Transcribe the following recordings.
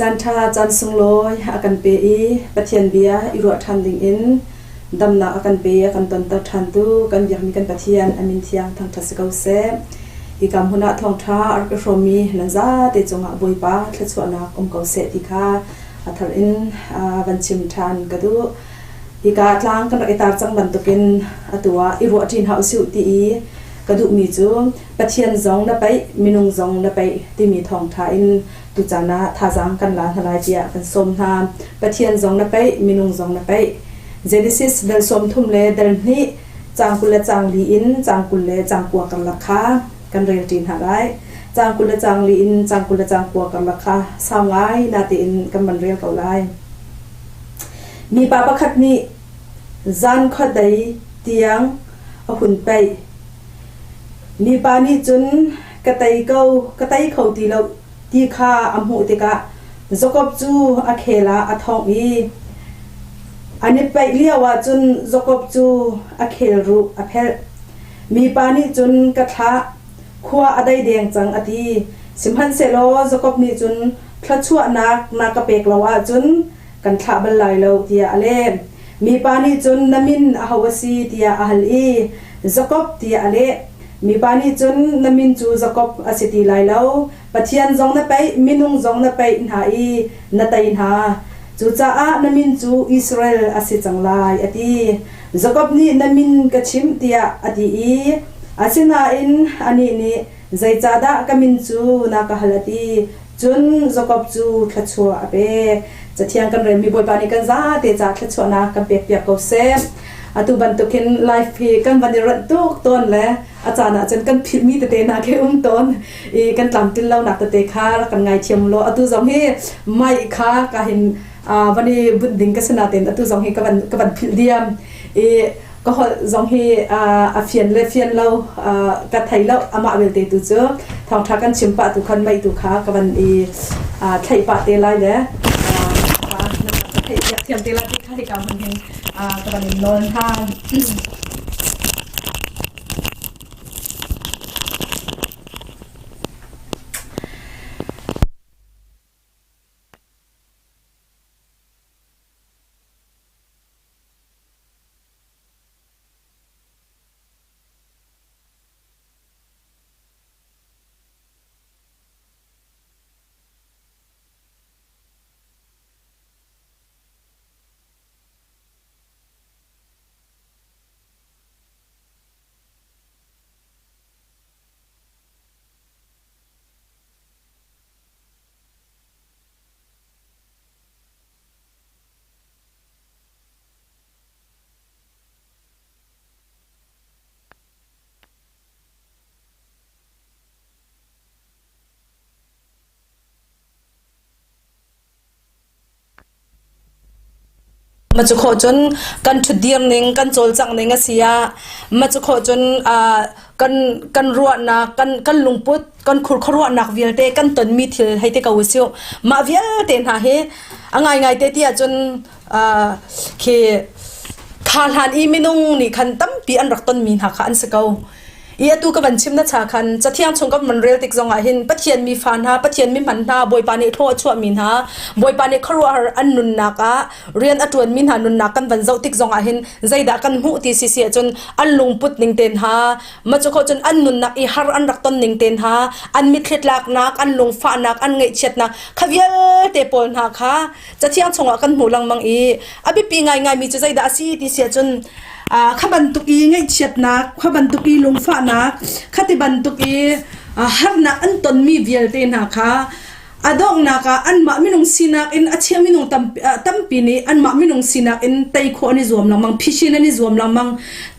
Caan ṭha caan sunglawi a kan pe i Pathian bia i ruah ṭhan dingin damnak a kan pe a kan tonter ṭhantu kan biakmi kan Pathian a min thiang thangṭhat si ko seh. Hika hmun ah thawngṭha a rak i hrawmmi nan zate cungah Bawipa thluachuahnak um ko seh ti kha a thar in van chim ṭhan ka duh. Hika tlang kan rak i tar cang bantukin atu ah i ruah ṭi hna usih ti i ka duhmi cu Pathian zong na paih, minung zong na paih timi thawngṭha in tucaan ah thazaang kan la hna lai tiah kan sawm hna. Pathian zong na paih, minung zong na paih. Genesis dal 30 le dal hnih caang 20 le caang li in caang 20 le caang kua karlak kha kan rel ṭi hna lai. Caang 20 le caang li in caang 20 le caang kua karlak kha sau ngai natein kan van rel ko lai. Mipa pakhat nih zan khuadei tiang a hun paih. Mipa nih cun ka tei ko, ka tei kho ti lo ti kha a hmuh tikah Jakob cu a khel ah a thongh i an i paih lioah cun Jakob cu a khelruh a phelh. Mipa nih cun ka thlah, khua a dei deng cang a ti. Sihmanhsehlaw Jakob nih cun thluachuahnak na ka pek lo ahcun kan thlah bal lai lo tiah a leh. Mipa nih cun na min aho a si tiah a hal i Jakob tiah a leh. Mipa nih cun na min cu Jakob a si ti lai lo. Pathian zong na paih, minung zong na paih hna i na tei hna. Cucaah na min cu Israel a si cang lai a ti. Jakob nih na min ka chimh tiah a ti i asinain anih nih zeicahdah ka min cu na ka hal a ti. Cun Jakob cu thluachuah a pek. Cathiang kan relmi Bawipa nih kan zate ca thluachuahnak kan pekpiak ko seh. Atu bantukin life hi kan van i ranh tuk tawn le a caan ah cun kan philhmi tete hna khi um tawn i kan tlamtlin lonak tete kha rak kan ngaithiam law atu zong hi mai kha ka hin van i bunh ding ka si nain atu zong hi ka van ka van philh diam i ka holh zong hi a fian le fian lo ka thei lo amah belte tu cu thawngṭha kan chim pah tu khan mei tu kha ka van i thlaih pah te lai le ka theih thiam te lai ti kha hika hmun hin ka van in nawl hna. Ma cu khawh cun kan ṭhutdir ning, kan cawlcangh ning a si ah ma cu khawh cun kan kan ruahnak, kan kan lungput, kan khurkhuaruahnak vialte kan tonmi thil hei ti ko usih. Mah vialte hna hi a ngaingai te ti ahcun khi kha hlan i minung nih khan tampi an rak tonmi hna kha an si ko. I atu ka van chim na cha khan cathiang chung kan van rel tik zong ah hin Pathian mi fa hna Pathian mi hman hna Bawipa nih thaw a chuah mi hna Bawipa nih khuaruahhar an nunnak ah rian a tuan mi hna nunnak kan van zoh tik zong ah hin zeidah kan hmuh ti si si ahcun an lungput ning te hna ma cu kho cun an nunnak i har an rak ton ning te hna an mitthli tlaknak an lungfahnak an ngaihchiatnak kha vialte pawl hna kha cathiang chungah kan hmuh lengmang i a biapi ngaingai mi cu zeidah a si ti si ahcun kha bantuk i ngaihchiatnak kha bantuk i lungfahnak khati bantuk i harnak an tonmi vialte hna kha a donghnak ah anmah minung sinak in a chia minung tampi nih anmah minung sinak in tei khawh an i zuam lengmang phisin an i zuam lengmang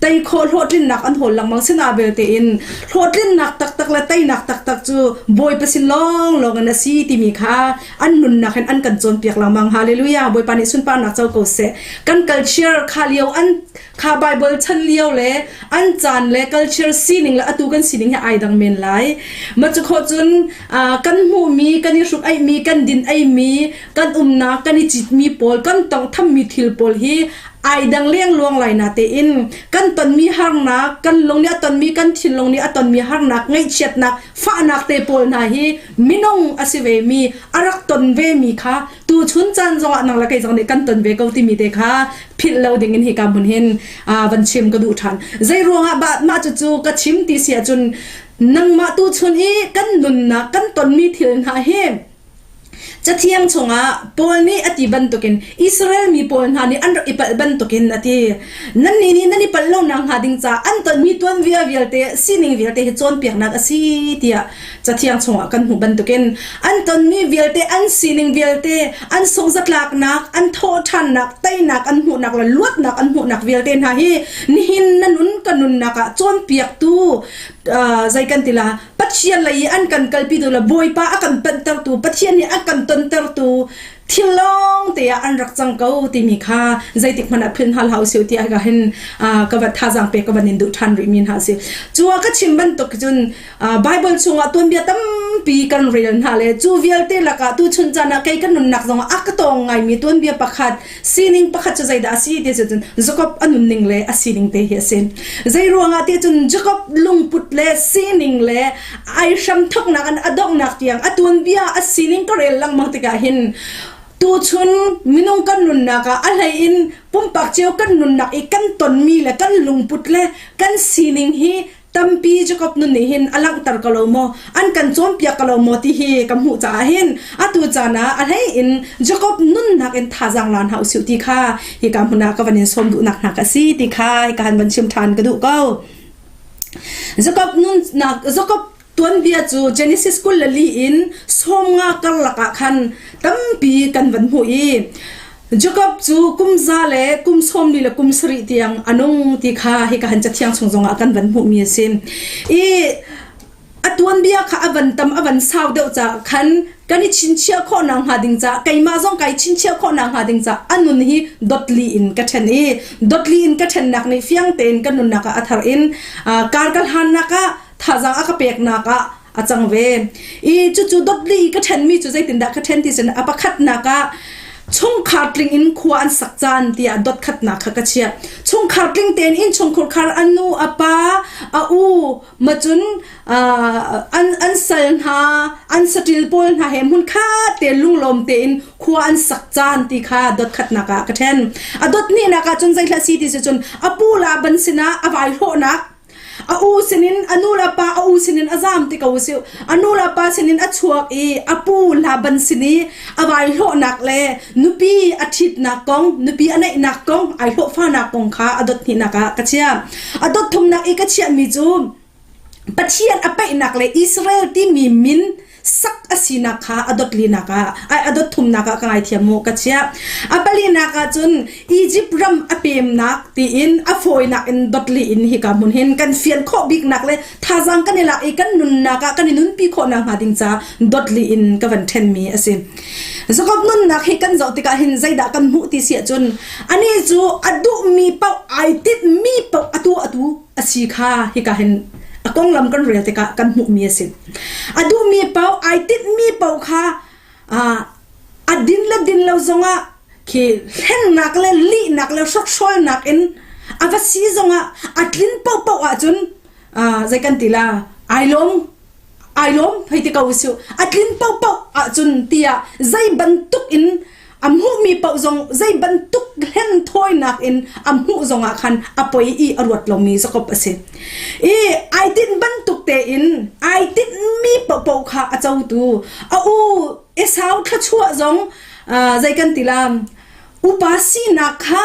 tei khawh hlawhtlinnak an hawl lengmang sina belte in hlawhtlinnak taktak le teinak taktak cu Bawipa sin lawnglawng in a si timi kha an nunnak in an kan cawnpiak lengmang hallelujah Bawipa nih sunparnak co ko seh kan culture kha lio an kha Bible chan lio le an caan le culture sining le atu kan sining hi ai dang men lai ma cu khawh cun kan hmuhmi kan i hruk aihmi, kan din aimi, kan umnak, kan i citmi pawl, kan tongthammi thil pawl hi ai dang lengluang lai na tein kan tonmi harnak, kan lung nih a tonmi, kan thinlung nih a tonmi harnak, ngaihchiatnak, fahnak te pawl hna hi minung a si ve mi, a rak ton ve mi kha tu chun caan zongah nang le kei zong nih kan ton ve ko timi te kha philh lo ding in hika hmun hin van chim ka duh ṭhan. Zei ruangah mah cucu ka chim ti si ahcun nangmah tu chun i kan nunnak kan tonmi thil hna hi Cathiang chungah Paul nih a ti bantukin Israel mi pawl hna nih an rak i palh bantukin a ti. Nannih nih nan i palh lonak hnga ding caah an tonmi tuanbia vialte, sining vialte hi cawnpiaknak a si tiah Cathiang chungah kan hmuh bantukin an tonmi vialte, an sining vialte, an sungzatlaknak, an thawhṭhannak, teinak an hmuhnak le luatnak an hmuhnak vialte hna hi nihin na nun ka nunnak ah cawnpiaktu zei kan ti la Pathian lei i an kan kalpitu le Bawipa a kan panhtertu Pathian nih a kan tontertu thil lawng te ah an rak cang ko timi kha zeitik hmanh ah philh hna hlah usih ti ka hin ka va thazaang pek ka van in duh ṭhan rih mi hna si. Cu ah ka chim bantuk cun Bible chungah tuanbia tampi kan rel hna le cu vialte lakah tuchun caan ah kei ka nunnak zongah a ka tawng ngaimi tuanbia pakhat sining pakhat cu zeidah a si ti cun Jakob a nunning le a sining te hi a si. Zei ruangah ti cun Jakob lungput le sining le ai hramthoknak an a donghnak tiang a tuanbia a sining ka rel lengmang tikah hin tuchun minung kan nunnak ah a hlei in pumpak cio kan nunnak i kan tonmi le kan lungput le kan sining hi tampi Jacob nun nih hin a langhter ko lo maw an kan cawnpiak ko lo maw ti hi ka hmuh caah hin atu caan ah a hlei in Jacob nunnak in thazaang la hna usih ti kha hika hmun ah ka van in sawm duhnak hna ka si ti kha hika han van chim ṭhan ka duh ko. Jacob nunnak Jacob tuanbia cu Genesis 24 in 50 karlak ah khan tampi kan van hmuh i Jacob cu kum za le kum 40 le kum 70 tiang a nung ti kha hika han cathiang chung zongah kan van hmuhmi a si. I a tuanbia kha a van tam a van sau deuh caah khan kan i chinchiah khawh nak hnga ding caah keimah zong kai chinchiah khawh nak hnga ding caah a nun hi dotli in ka ṭhen i dotli in ka ṭhennak nih fiang tein ka nunnak ah a thar in kar ka hlannak ah thazaang a ka peknak ah a cang ve. I cucu dotli ka ṭhenmi cu zeitindah ka ṭhen ti cun a pakhatnak ah chungkhar tling in khua an sak caan tiah dot khatnak kha ka chiah. Chungkhar tling tein innchungkhur khar a nu a pa a u macun an an sal hna an saṭil pawl hna he hmun khat te lunglawm tein khua an sak caan ti kha dot khatnak ah ka ṭhen. A dot hnihnak ah cun zeihla si ti si cun a pu Laban sinah a vai hlawhnak A u sinin a nu le pa a u sinin a zam ti ko si. A nu le pa sinin a chuak i a pu Laban sin i a vai hlawhnak le nupi a ṭhitnak kong, nupi a neihnak kong, ai hlawhfanak kong kha a dot hnihnak ah ka chiah. A dot thumnak i ka chiahmi cu Pathian a paihnak le Israel timi min sak a sinak kha a dot linak ah ai a dot thumnak ah ka ngaithiam mu ka chiah. A palinak ah cun Egypt ram a pemnak tiin a fawinak in dot li in hika hmun hin kan fian khawh biknak le thazaang kan i lak i kan nunnak ah kan i nunpi khawh nak hnga ding ca dot li in ka van ṭhenmi a si. Jakob nunnak hi kan zoh tikah hin zeidah kan hmuh ti si ahcun anih cu a duhmi paoh ai tinhmi paoh atu atu a si kha hika hin a konglam kan rel tikah kan hmuhmi a si. A duhmi paoh ai tinhmi paoh kha a din le din lo zongah khi hlennak le lihnak le hrokhrawlnak in a va si zongah a tlin paohpaoh ahcun zei kan ti la ai lawm ai lawm hei ti ko usih a tlin paohpaoh ahcun tiah zei bantuk in a hmuhmi paoh zong zei bantuk hlen thawinak in a hmuh zongah khan a poi i a ruat lomi Jakob a si. I ai tinh bantuk tein ai tinhmi paohpaoh kha a cotu a u Esau thluachuah zong zei kan ti la upa sinak kha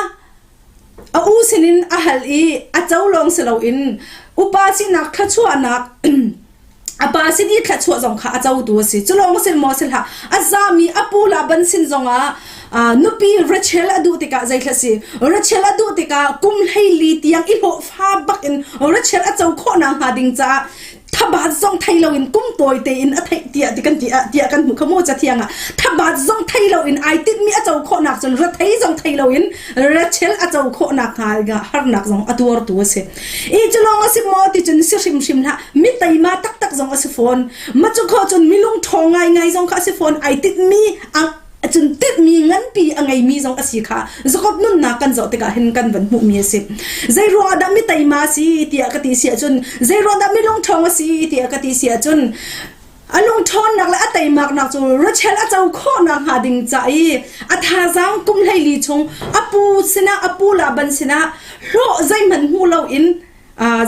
a u sinin a hal i a co lawng si loin upa sinak thluachuahnak a pa sin i thluachuah zong kha a cotu a si. Cu lawng sin maw si hlah a zami a pu Laban sin zongah nupi Rachel a duh tikah zei thla si Rachel a duh tikah kum 14 tiang i hlawhfa bak in Rachel a co khawh nak hnga ding caah Thabat zong thei loin kum tawi tein a theih tiah ti kan ti ah tiah kan hmuh kha mu cathiang ah thabat zong thei loin ai tinhmi a co khawhnak cun rethei zong thei loin Rachel a co khawhnak hnga harnak zong a tuartu a si. I cu lawng a si maw ti cun si hrimhrim hlah mi teima taktak zong a si fawn. Ma cu khawh cun mi lungṭhawng ngaingai zong kha a si fawn ai tinhmi cun tinhmi nganpi a ngeimi zong a si kha Jakob nunnak kan zoh tikah hin kan van hmuhmi a si. Zei ruangah dah mi teima si tiah ka ti si ahcun zei ruangah dah mi lungṭhawng a si tiah ka ti si ahcun a lungṭhawnnak le a teimaknak cu Rachel a co khawhnak hnga ding ca i a thazaang kum 14 chung a pu sinah a pu Laban sinah hlawh zeihmanh hmu loin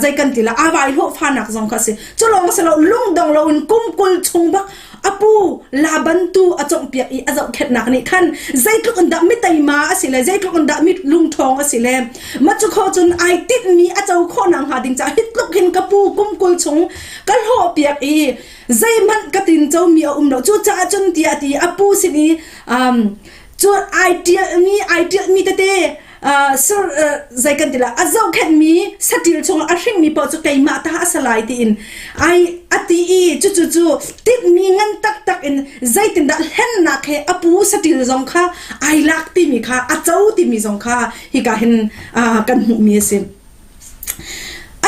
zei kan ti la avai hlawh fanak zong kha si cu lawng si lo lungdong loin kum 20 chung bak a pu Laban tu a conghpiak i a zohkhenhnak nih khan zeitluk in dah mi teima a si le zeitluk in dah mi lungṭhawng a si le ma cu kho cun ai tinhmi a co khawhnak hnga ding caah hi tluk hin ka pu kum 20 chung ka hlawh piak i zeihmanh ka tin comi a um lo cucaah cun tiah ti a pu sin i um, cu ai ṭialmi ai ṭialmi tete sir zei kan ti la a zohkhenhmi saṭil chung a hringmi paoh cu keimah ta a si lai tiin ai a ti i cucu cu tinhmi ngan taktak in zeitindah hlennak he a pu saṭil zong kha ai lak timi kha a co timi zong kha hika hin kan hmuhmi a si.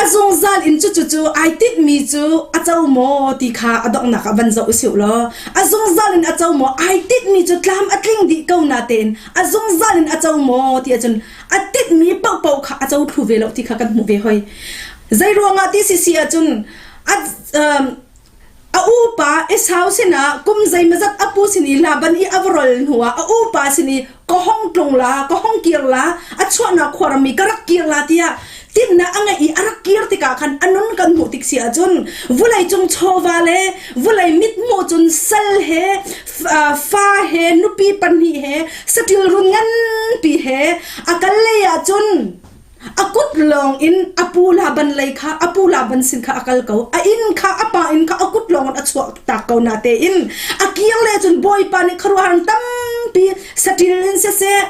A zungzal in cucu cu ai tinhmi cu a co maw ti kha a donghnak ah van zoh usih law a zungzal in a co maw ai tinhmi cu tlam a tling dih ko natein a zungzal in a co maw ti ahcun a tinhmi paohpaoh kha a co thlu ve lo ti kha kan hmuh ve hoi. Zei ruangah ti si si ahcun a um, A upa Esau sinah kum zeimawzat a pu sin i Laban i a va rol hnuah a upa sin i ka hong tlung la, ka hong kir la, a chuahnak khuaram i ka rak kir la tiah tinhnak a ngeih i a rak kir tikah khan a nun kan hmuh tik si ahcun vulei cung chawva le vulei mithmuh cun sal he fa he nupi pahnih he saṭil run nganpi he a kal lei ahcun A kut lawng in a pu Laban lei kha a pu Laban sin kha a kal ko. A inn kha a pa inn kha a kut lawng in a chuah tak ko natein a kir le cun Bawipa nih khuaruahhar tampi saṭil in siseh,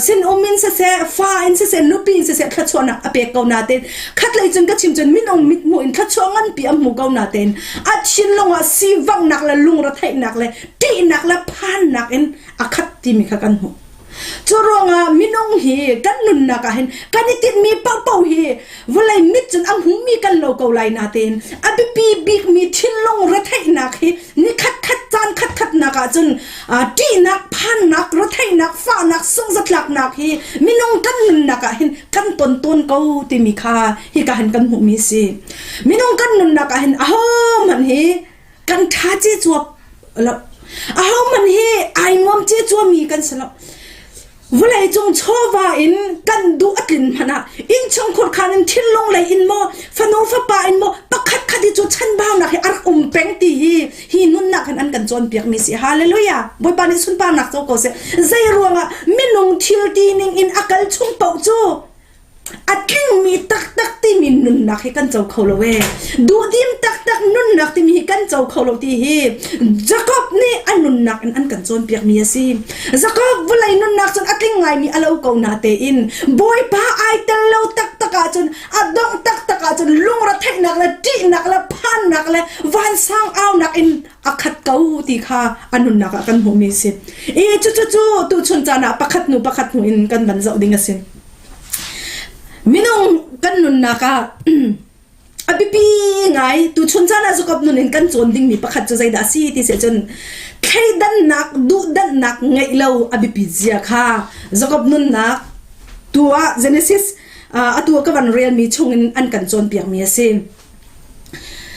sinum in siseh, fa in siseh, nupi in siseh thluachuahnak a pek ko natein khatlei cun ka chim cun minung mithmuh in thluachuah nganpi a hmu ko natein a thinlung ah sivanghnak le lungretheihnak le ṭihnak le phannak in a khat timi kha kan hmuh. Cu ruangah minung hi kan nunnak ah hin kan i tinhmi paohpaoh hi vawlei mit cun a hmumi kan lo ko lai natein a biapi bikmi thinlung retheihnak hi ni khatkhat caan khatkhatnak ah cun ṭihnak, phannak, retheihnak, fahnak, sungzatlaknak hi minung kan nunnak ah hin kan ton tawn ko timi kha hika hin kan hmuhmi a si. Minung kan nunnak ah hin ahohmanh hi kan ṭha ce cuap lo ahohmanh hi ai nuam ce cuami kan si lo vawlei cung chawva in kan duh a tlin hmanh ah innchungkhur khan in thinlung lei in maw fanu fapa in maw pakhat khat hi cu chanbaunak hi a rak um peng ti hi hi nunnak hin an kan cawnpiak mi si hallelujah bawipa nih sunparnak co ko seh zei ruangah minung thil ti ning in a kal chung paoh cu A tlingmi taktak timi nunnak hi kan co kho lo ee. Duhdim taktak nunnak timi hi kan co kho lo ti hi Jakob nih a nunnak in an kan cawnpiakmi a si. Jakob vawlei nunnak cun a tling ngaimi a lo ko natein Bawipa ai tel lo taktak ahcun a dongh taktak ahcun lungretheihnak le ṭihnak le phannak le vansang aunak in a khat ko ti kha a nunnak ah kan hmuhmi a si. I cucu cu tuchun caan ah pakhat hnu pakhat hnu in kan van zoh ding a si. Minung kan nunnak ah a biapi ngai tuchun caan ah Jakob nun in kan cawn dingmi pakhat cu zeidah a si ti si cun thleidannak duhdanhnak ngeih lo a biapit zia kha Jakob nunnak tu ah Genesis atu ka van relmi chungin an kan cawnpiakmi a si.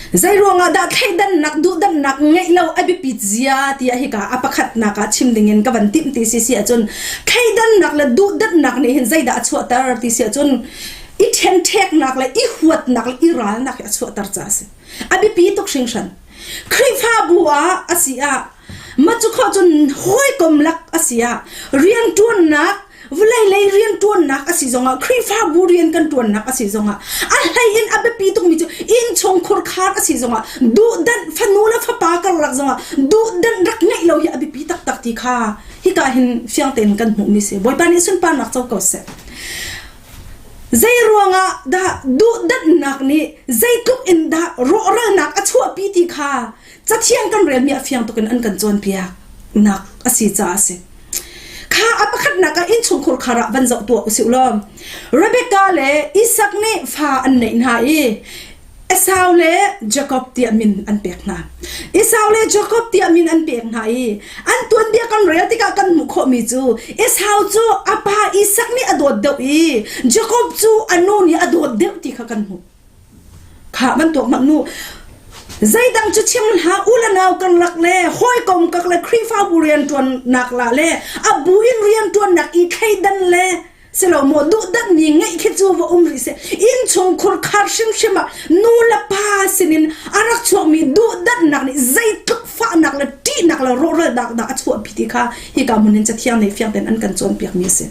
Zeiruangah dah thleidannak duhdanhnak ngeih lo a biapit zia tiah hika a pakhatnak ah chim dingin ka van timh ti si si ahcun thleidannak le duhdanhnak nih hin zeidah a chuahter ti si ahcun i ṭhenṭheknak le i huatnak le i ralnak hi a chuahter caah a si. A biapi tuk hringhran. Khrihfabu ah a si ah ma cu khawh cun hawikom lak a si ah rianṭuannak vawlei lei rianṭuannak a si zongah Khrihfabu rian kan ṭuannak a si zongah a hlei in a biapi tukmi cu innchungkhur khar a si zongah duhdanh fanu le fapa karlak zongah duhdanh rak ngeih lo hi a biapi taktak ti kha hika hin fiang tein kan hmuhmi si Bawipa nih sunparnak co ko seh. Zei ruangah dah duhdanhnak nih zeitluk in dah rawhralnak a chuahpi ti kha Cathiang kan relmi a fiang tuk in an kan cawnpiak nak a si caah a si. Kha a pakhatnak ah innchungkhur khar ah van zoh tuah usih law Rebecca le Isak nih fa an neih hna i Esau le Jakob tiah min an pek hna. Esau le Jakob tiah min an pek hna i an tuanbia kan rel tikah kan hmuh khawhmi cu Esau cu a pa Isak nih a dawt deuh i Jakob cu a nu nih a dawt deuh ti kha kan hmuh. Kha bantuk hmanh nu zeidang cu chim hlah u le nau kan lak le hawikom kak le Khrihfabu rianṭuannak la le a bu in rianṭuannak i thleidan le silo maw duhdanhmi ngeih khi cu va um rih seh innchungkhur khar hrimhrim ah nu le pa sinin a rak chuakmi duhdanhnak nih zeitluk fahnak le ṭihnak le rawhralnak dah a chuahpi ti kha hika hmun in cathiang nih fiang tein an kan cawnpiakmi a si.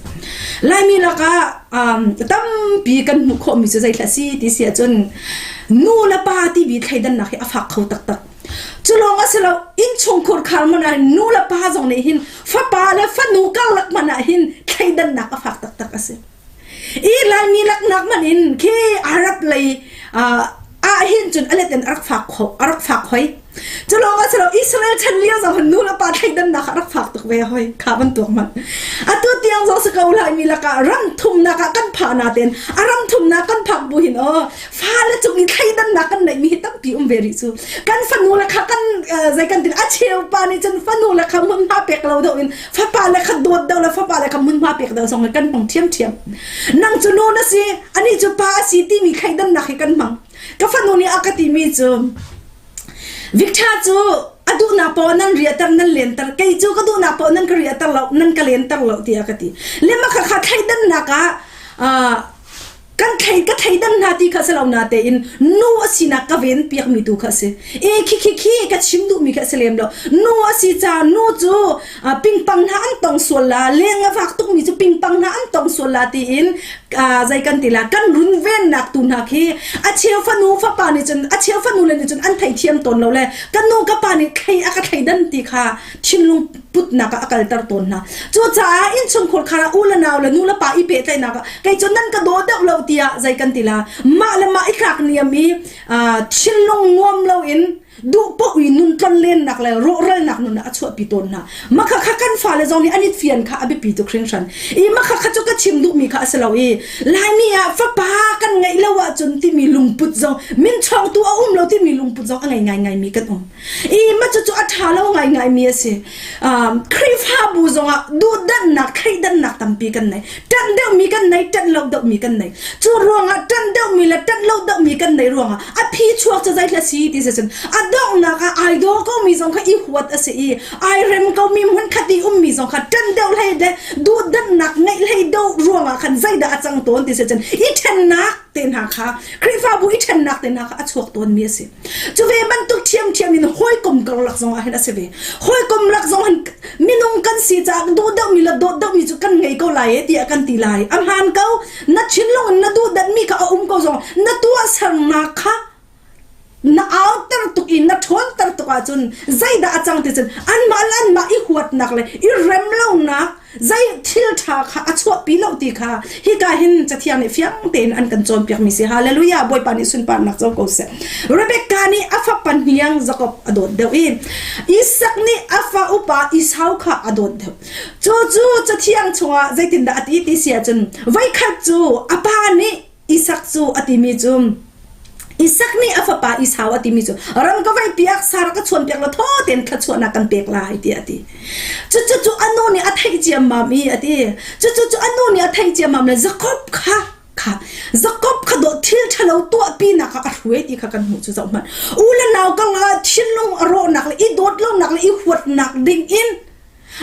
Laimi lakah um, tampi kan hmuh khawhmi cu zeithla si ti si ahcun nu le pa timi thleidannak hi a fak kho taktak. Cu lawng a si lo innchungkhur khar man ah nu le pa zong nih hin fapa le fanu karlak man ah hin thleidannak a fak taktak a si. I Laimi laknak man in khi Arab lei ah hin cun a let in a rak fak kho a rak fak hoi. Cu lawng a si lo Israel chan lio zong hin nu le pa thleidannak a rak fak tuk ve hoi kha bantuk man. Atu tiang zong si ko Laimi lakah ram thumnak ah kan phah natein a ram thumnak kan phak bu hin aw fale cung i thleidannak kan neihmi hi tampi um ve rih cu kan fanu le kha kan zei kan tin a cheu pa nih cun fanu le kha hmunhma pek lo deuh in fapa le kha dawt deuh le fapa le kha hmunhma pek deuh zong kan hmang ṭhiamṭhiam nang cu nu na si ani cu pa a si timi thleidannak hi kan hmang ka fanu nih a ka timi cu Victor cu a duhnak paoh nan riahter nan lenter kei cu ka duhnak paoh nan ka riahter lo nan ka lenter lo tiah ka ti le mah kha kha thleidannak ah kan thei ka theidan hna ti kha si lo na tein nu a sinak ka ven piak mi tu kha si e khi khi khi ka chim duh mi kha si lem lo nu a si ca nu cu pingpang hna an tong sual la leng a vak tuk mi cu pingpang hna an tong sual la tiin zei kan ti la kan run ven nak tu hna khi a cheu fanu fapa nih cun a cheu fanu le nih cun an thei thiam tawn lo le kan nu ka pa nih thlei a ka thleidan ti kha thinlung putnak ah a kalter tawn hna. Cucaah innchungkhur khar ah u le nau le nu le pa i pehtlaihnak ah kei cu nan ka daw deuh lo tiah zei kan ti la mah le mah i tlak niam i thinlung nuam loin duh paoh i nun tlonlennak le rawhralnak nun ah a chuahpi tawn hna. Makha kha kan fale zong nih an i fian kha a biapi tuk hringhran. I makha kha cu ka chim duhmi kha a si lo i Laimi ah fapa kan ngeih lo ahcun timi lungput zong min chawngtu a um lo timi lungput zong a ngei ngaingaimi kan um. I mah cucu a ṭha lo ngaingaimi a si. Khrihfabu zongah duhdanhnak, thleidannak tampi kan nei. Ṭanh deuhmi kan nei, ṭanh lo deuhmi kan nei. Cu ruangah ṭanh deuhmi le ṭanh lo deuhmi kan nei ruangah a phi chuak cu zeithla si ti si cun a donghnak ah ai daw komi zong kha i huat a si i ai rem komi hmunkhat i ummi zong kha ṭanh deuh hlei le duhdanhnak ngeih hlei deuh ruangah khan zeidah a cang tawn ti si cun i ṭhennak te hna kha Khrihfabu i ṭhennak te hna kha a chuak tawnmi a si. Cu ve bantuk ṭhiamṭhiam in hawikom karlak zong ah hin a si ve. Hawikom lak zong hin minung kan si caah duh deuhmi le dawt deuhmi cu kan ngei ko lai e tiah kan ti lai. A hmaan ko. Na thinlung in na duh danhmi kha a um ko zong na tuahsernak kha na auter tuk i na ṭhawnter tuk ahcun zeidah a cang ti cun anmah le anmah i huatnak le i remlonak zei thil ṭha kha a chuahpi lo ti kha hika hin cathiang nih fiang tein an kan cawnpiakmi si hallelujah bawipa nih sunparnak co ko seh Rebecca nih a fapa hniang Jakob a dawt deuh i Isak nih a fa upa Esau kha a dawt deuh cu cu cathiang chungah zeitindah a ti ti si ahcun voikhat cu a pa nih Isak cu a timi cu Isak nih a fapa Esau a timi cu ram ka vai piak sar ka chuan piak la thaw tein thluachuahnak kan pek lai tiah a ti. Cucu cu a nu nih a theih ciammam i a ti. Cucu cu a nu nih a theih ciammam le Jakob kha kha Jakob kha dawh thil ṭhalo tuahpinak ah a hruai ti kha kan hmuh cu zoh hmanh. U le nau ka nga thinlung a rawhnak le i dawt lonak le i huatnak ding in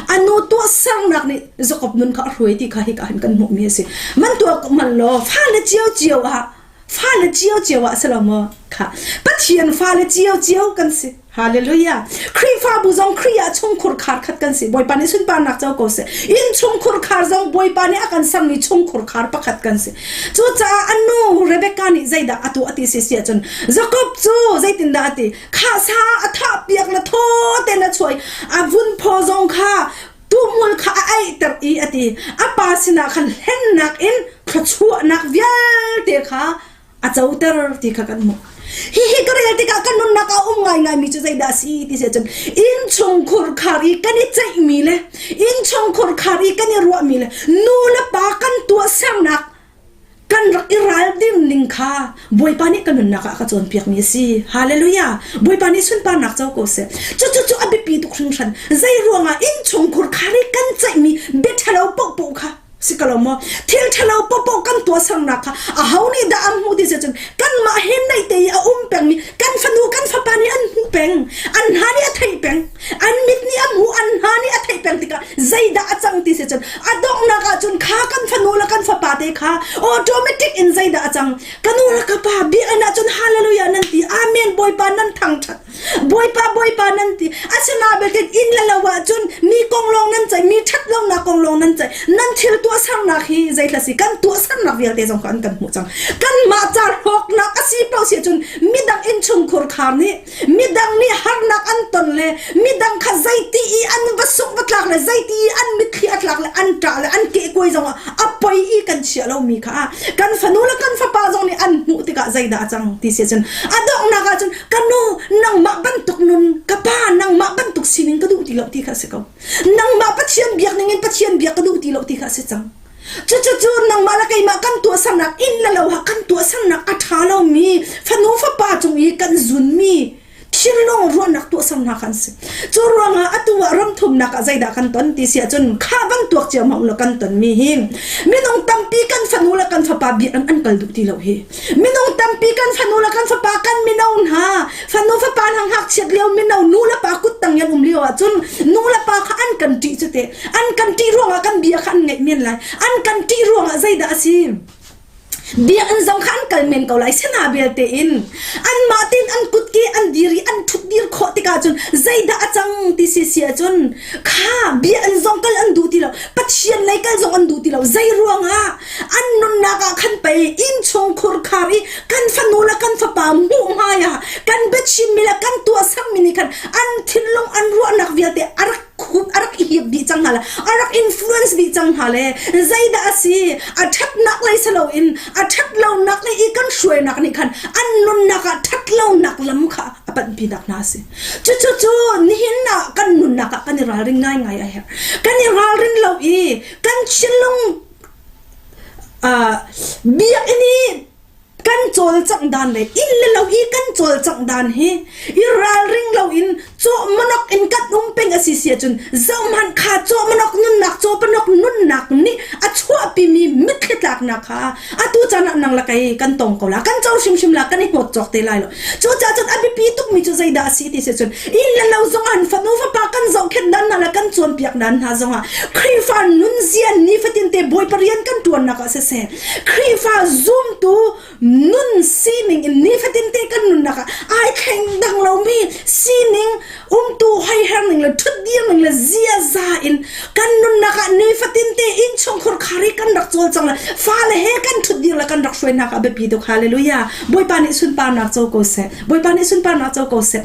A nu tuahsernak nih Jakob nun kha a hruai ti kha hika hin kan hmuhmi a si. Man tuah man law fale ciocio ah fale ciocio ah si lo maw kha Pathian fale ciocio kan si. Hallelujah. Khrihfabu zong Khrih ah chungkhur khar khat kan si. Bawipa nih sunparnak co ko seh. Inn chungkhur khar zong Bawipa nih a kan sermi chungkhur khar pakhat kan si. Cucaah a nu Rebecca nih zeidah a tuah ti si si ahcun Jakob cu zeitindah a ti? Khahsa a thah piak le thaw ten a chuai a vun phaw zong kha tuhmul kha a aihter i a ti a pa sinah khan hlennak in thluachuahnak vialte kha a coter ti kha kan hmuh. Hihi ka rel tikah kan nunnak ah um ngaingaimi cu zeidah a si ti si ahcun innchungkhur khar i kan i ceihmi le innchungkhur khar i kan i ruahmi le nu le pa kan tuahsernak kan rak i raldim ning kha Bawipa nih ka nunnak ah a ka cawnpiakmi a si. Hallelujah! Bawipa nih sunparnak co ko seh. Cucu cu a biapi tuk hringhran. Zei ruangah innchungkhur khar i kan ceihmi bia ṭhalo paohpaoh kha si ko lo maw thil ṭhalo paohpaoh kan tuahsernak kha aho nih dah an hmuh ti si cun kanmah he naih te i a um pengmi kan fanu kan fapa nih an hmuh peng an hna nih a theih peng an mit nih a hmuh an hna nih a theih peng tikah zeidah a cang ti si cun a donghnak ah cun kha kan fanu le kan fapa te kha automatic in zeidah a cang ka nu le ka pa biakinn ah cun hallelujah nan ti amen bawipa nan thangṭhat Bawipa Bawipa nan ti asina belte inn le lo ahcun mi kong lawng nan ceih mi ṭhat lonak kong lawng nan ceih nan thil tuahsernak hi zeithla si kan tuahsernak vialte zong kha an kan hmuh cang kanmah ca hlawknak a si paoh si ahcun midang innchungkhur khar nih midang nih harnak an ton le midang kha zeiti i an va sungh va tlak le zeiti i an mitthli a tlak le an ṭah le an kehkuai zong ah a poi i kan chia lomi kha kan fanu le kan fapa zong nih an hmuh tikah zeidah a cang ti si ahcun a donghnak ahcun ka nu nangmah bantuk nun ka pa nangmah bantuk sining ka duh ti lo ti kha a si ko nangmah Pathian biak ning in Pathian biak ka duh ti lo ti kha a si cang cucu nangmah le keimah kan tuahsernak inn le lo ha kan tuahsernak a ṭha lomi fanu fapa cung i kan zunmi thinlung ruahnak tuahsernak kan si. Cu ruangah atu ah ramthumnak ah zeidah kan ton ti si ahcun kha bantuk cio hmang lo kan ton mi hi minung tampi kan fanu le kan fapa biakinn an kal duh ti lo hi. Minung tampi kan fanu le kan fapa kan mino hna fanu fapa hna ngakchiat lio mino nu le pa kut tang yan um lio ahcun nu le pa kha an kan ṭih cu te an kan ṭih ruangah kan bia kha an ngaih men lai an kan ṭih ruangah zeidah a si Biakinn zong kha an kal men ko lai sina belte in anmah tein an kutke an dir i an ṭhut dir khawh tikah cun zeidah a cang ti si si ahcun kha biakinn zong kal an duh ti lo Pathian lei kal zong an duh ti lo zei ruangah an nunnak ah khan pei innchungkhur khar i kan fanu le kan fapa hmuh hmai ah kan biachimmi le kan tuahsermi nih khan an thinlung an ruahnak vialte a rak khup a rak i hiap dih cang hna le a rak influence dih cang hna le zeidah a si a ṭhatnak lei si loin a ṭhat lonak lei i kan hruainak nih khan an nunnak ah ṭhat lonak lam kha a panhpinak hna a si cucu cu nihin ah kan nunnak ah kan i ralring ngaingai a herh kan i ralring lo i kan thinlung biakinn i kan cawlcangh dan le inn le lo i kan cawlcangh dan hi i ralring loin cawhmanok in kan um peng a si si ahcun zohhmanh kha cawhmanok nunnak cawpanok nunnak nih a chuahpimi mitthli tlaknak kha atu caan ah nang le kei kan tong ko la kan co hrimhrim la kan i hnawt cawk te lai lo cucaah cun a biapi tukmi cu zeidah a si ti si cun inn le lo zong an fanu fapa kan zohkhenh dan hna le kan cawnpiak dan hna zongah Khrihfa nunzia nifatin te Bawipa rian kan ṭuannak ah siseh Khrihfa zumtu nun sining in nifatin te kan nunnak ah ai thleng dang lomi sining umtu hoiher ning le ṭhutdir ning le ziaza in kan nunnak ah nifatin te innchungkhur khar i kan rak cawlcang le fale he kan ṭhutdir le kan rak hruainak ah biapi tuk hallelujah Bawipa nih sunparnak co ko seh Bawipa nih sunparnak co ko seh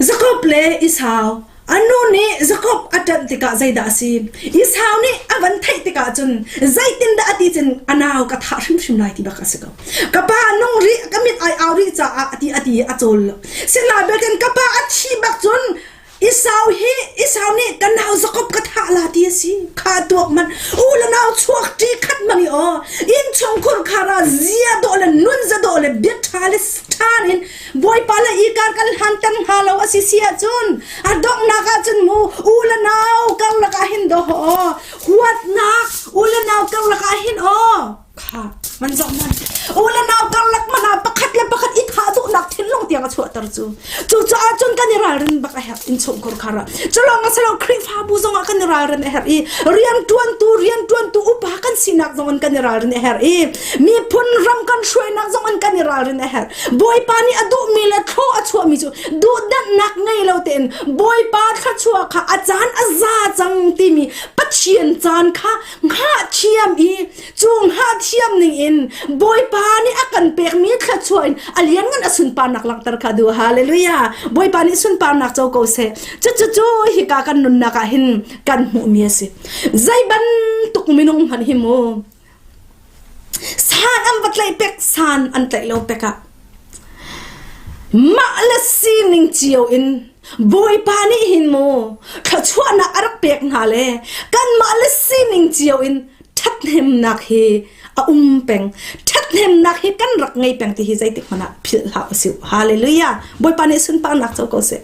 Jakob le Esau A nu nih Jakob a ṭanh tikah zeidah a si? Esau nih a van theih tikah cun zeitindah a ti cun a nau ka thah hrimhrim lai ti bak a si ko. Ka pa nung rih, ka mit ai au rih caah a ti a ti a cawl lo. Sinain bekin ka pa a thi bak cun Esau hi Esau nih ka nau Jakob ka thah la ti a si. Kha tuak man u le nau chuak ṭi khat man i aw innchungkhur khar ah zia dawh le nun za dawh le bia ṭha le ṭhan in Bawipa le i kar kan hlan ter hnga lo a si si ahcun a donghnak ahcun mu u le nau karlak ah hin dawh aw huatnak u le nau karlak ah hin aw kha man zoh man u le nau karlak man ah pakhat le pakhat i thah duhnak thinlung tiang a chuahter cu cucaah cun kan i ralrin bak a herh innchungkhur khar ah culawng a si lo Khrihfabu zong ah kan i ralrin a herh i rianṭuantu rianṭuantu upa kan sinak zong in kan i ralrin a herh i miphun ram kan hruainak zong in kan i ralrin a herh Bawipa nih a duhmi le thlaw a chuahmi cu duhdanhnak ngei lo tein Bawipa thluachuah kha a caan a za cang timi Pathian caan kha hngah thiam i cu hngah thiam ning in Bawipa nih a kan pekmi thluachuah in a lianngan a sunparnak langhter kha duh hallelujah Bawipa nih sunparnak co ko seh cucu cu hika kan nunnak ah hin kan hmuhmi a si zei bantuk minung hmanh hi mu. San an va tlaih pek san an tlaih lo pek ah mah le sining cio in Bawipa nih hin mu thluachuahnak a rak pek hna le kanmah le sining cio in ṭhathnemnak hi a um peng. Ṭhathnemnak hi kan rak ngei peng ti hi zeitik hmanh ah philh hlah usih. Hallelujah. Bawipa nih sunparnak co ko seh.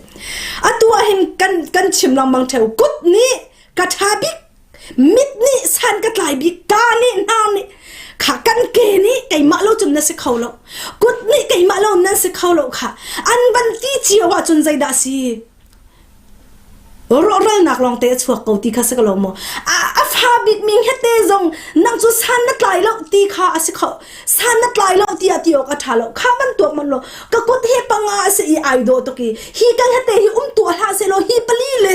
Atu ah hin kan kan chim lengmang ṭheo kut nih ka ṭha bik mit nih san ka tlai bik ka nih hnar nih kha kan ke nih keimah lo cun na si kho lo kut nih keimah lo nan si kho lo kha an van ti cio ahcun zeidah si rawhralnak lawng te a chuak ko ti kha si ko lo maw a fa bik mi hete zong nang cu san na tlai lo ti kha a si kho san na tlai lo tiah ti awk a ṭha lo kha bantuk man lo ka kut he panga a si i ai dawh tuk i hi kan hete hi um tuah hlah seh law hi pali le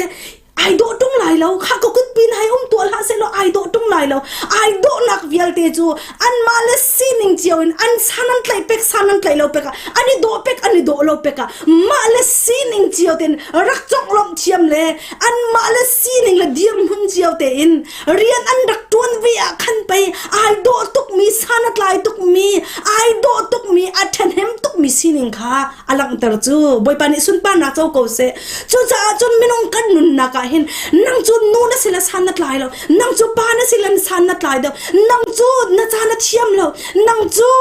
ai dawh ṭung lai lo kha ka kut pin hai um tuah hlah seh law ai dawh ṭung lai lo ai dawhnak vialte cu anmah le sining cio in an san an tlaih pek san an tlaih lo pek ah an i dawh pek an i dawh lo pek ah mah le sining cio tein rak conglawmh thiam le anmah le sining le dirhmun cio tein rian an rak ṭuan ve ah khan pei ai dawh tukmi san a tlai tukmi ai dawh tukmi a ṭhahnem tukmi sining kha a langhter cu Bawipa nih sunparnak co ko seh cucaah cun minung kan nunnak ah hin nang cu nu na si le san na tlai lo nang cu pa na si le san na tlai deuh nang cu na ca na thiam lo nang cu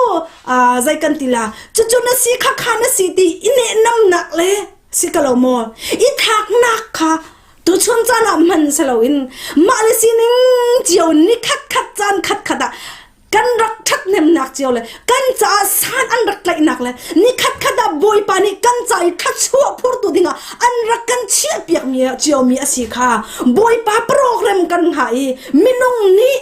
zei kan ti la cucu na si kha kha na si ti i nehnamnak le si ka lo maw i thlaknak kha tuchun caan ah hman si loin mah le sining cio ni khat khat caan khat khat ah kan rak ṭhathnemnak cio le kan caah san an rak tlaihnak le ni khat khat ah Bawipa nih kan ca i thluachuah phurtu dingah an rak kan chiahpiak mi ciomi a si kha Bawipa program kan hngah i minung nih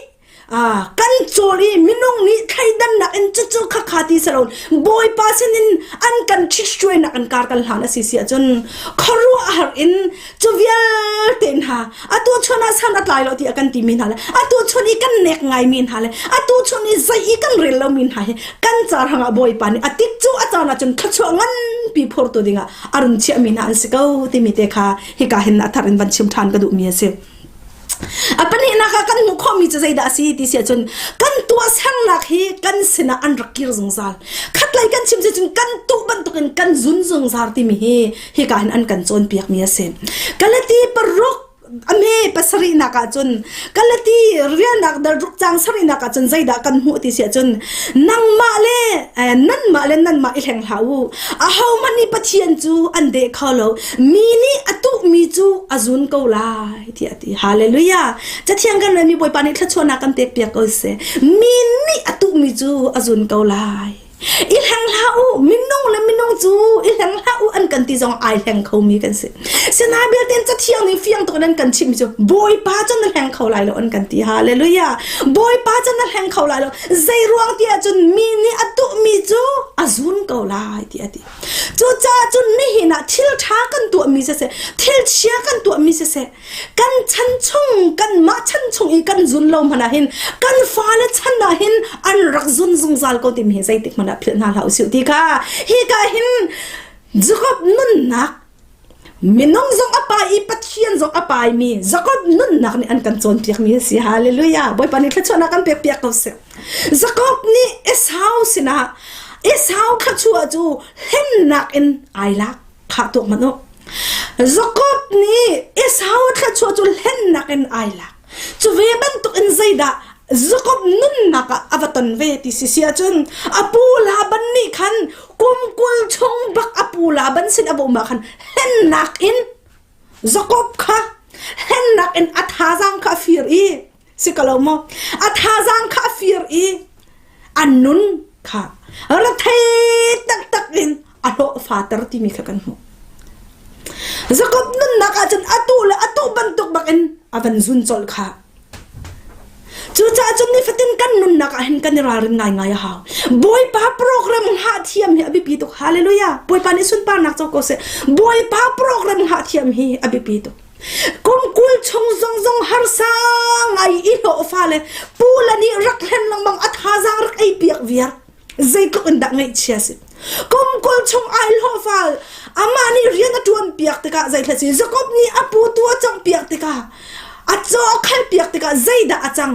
kan cawl i minung nih thleidannak in cucu kha kha ti si lo Bawipa sinin an kan ṭhithruainak an kar kan hlan a si si ahcun khuaruahhar in cu vialte hna atu chun ah san a tlai lo ti a kan timi hna le atu chun i kan nek ngaimi hna le atu chun i zei i kan rel lomi hna hi kan car hangah Bawipa nih a tik cu a caan ahcun thluachuah nganpi phortu dingah a run chiahmi hna an si ko timi te kha hika hin a thar in van chim ṭhan ka duhmi a si. A pahnihnak ah kan hmuh khawhmi cu zeidah a si ti si ahcun kan tuahsernak hi kan sinah an rak kir zungzal. Khatlei kan chim si cun kan tuh bantukin kan zun zungzal timi hi hika hin an kan cawnpiakmi a si. Galati paruk a me pasarihnak ah cun Galati rialnak dal ruk cang sarihnak ah cun zeidah kan hmuh ti si ahcun nangmah le nanmah le nanmah i hleng hlah u. Ahohmanh nih Pathian cu an deh kho lo. Mi nih a tuhmi cu a zun ko lai tiah a ti. Hallelujah. Cathiang kan relmi Bawipa nih thluachuahnak kan pek piak ko seh. Mi nih a tuhmi cu a zun ko lai. I hleng hlah u, minung le minung cu i hleng hlah u an kan ti zong ai hleng khomi kan si. Sinai belte cathiang nih fiang tuk in an kan chimh cu Bawipa cu na hleng kho lai lo an kan ti. Hallelujah. Bawipa cu na hleng kho lai lo. Zei ruang ti ahcun mi nih a duhmi cu a zun ko lai ti a ti. Cucaah cun nihin ah thil ṭha kan tuahmi siseh, thil chia kan tuahmi siseh, kan chan chung, kanmah chan chung i kan zun lo hmanh ah hin kan fale chan ah hin an rak zun zungzal ko timi hi zeitik hmanh ah philh hna hlah usih ti kha hika hin Jakob nunnak minung zong a pai i Pathian zong a paimi Jakob nunnak nih an kan cawnpiakmi a si. Hallelujah. Bawipa nih thluachuahnak kan pek piak ko seh. Jakob nih Esau sinah Esau thluachuah cu hlennak in ai lak. Khah tuak hmanh u. Jakob nih Esau thluachuah cu hlennak in ai lak. Cu ve bantuk in zeidah Jakob nunnak ah a va ton ve ti si si ahcun a pu Laban nih khan kum 20 chung bak a pu Laban sin a bawm ah khan hlennak in Jakob kha hlennak in a thazaang kha a fir i si ko lo maw a thazaang kha a fir i a nun kha rethei taktak in a hlawhfater timi kha kan hmuh. Jakob nunnak ahcun atu le atu bantuk bak in a van zun colh kha. Cucaah cun nifatin kan nunnak ah hin kan i ralrin ngaingai a hau. Bawipa program hngah thiam hi a biapi tuk. Hallelujah. Bawipa nih sunparnak co ko seh. Bawipa program hngah thiam hi a biapi tuk. Kum 20 chung zong zong harsa ngai i hlawhfa le pu le nih rak hlen lengmang a thazaang rak ei piak viar. Zeitluk in dah ngaihchia si. Kum 20 chung ai hlawhfa amah nih rian a ṭuan piak tikah zeithla si Jakob nih a pu tu a cawngh piak tikah. A caw a khalpiak tikah zeidah a cang?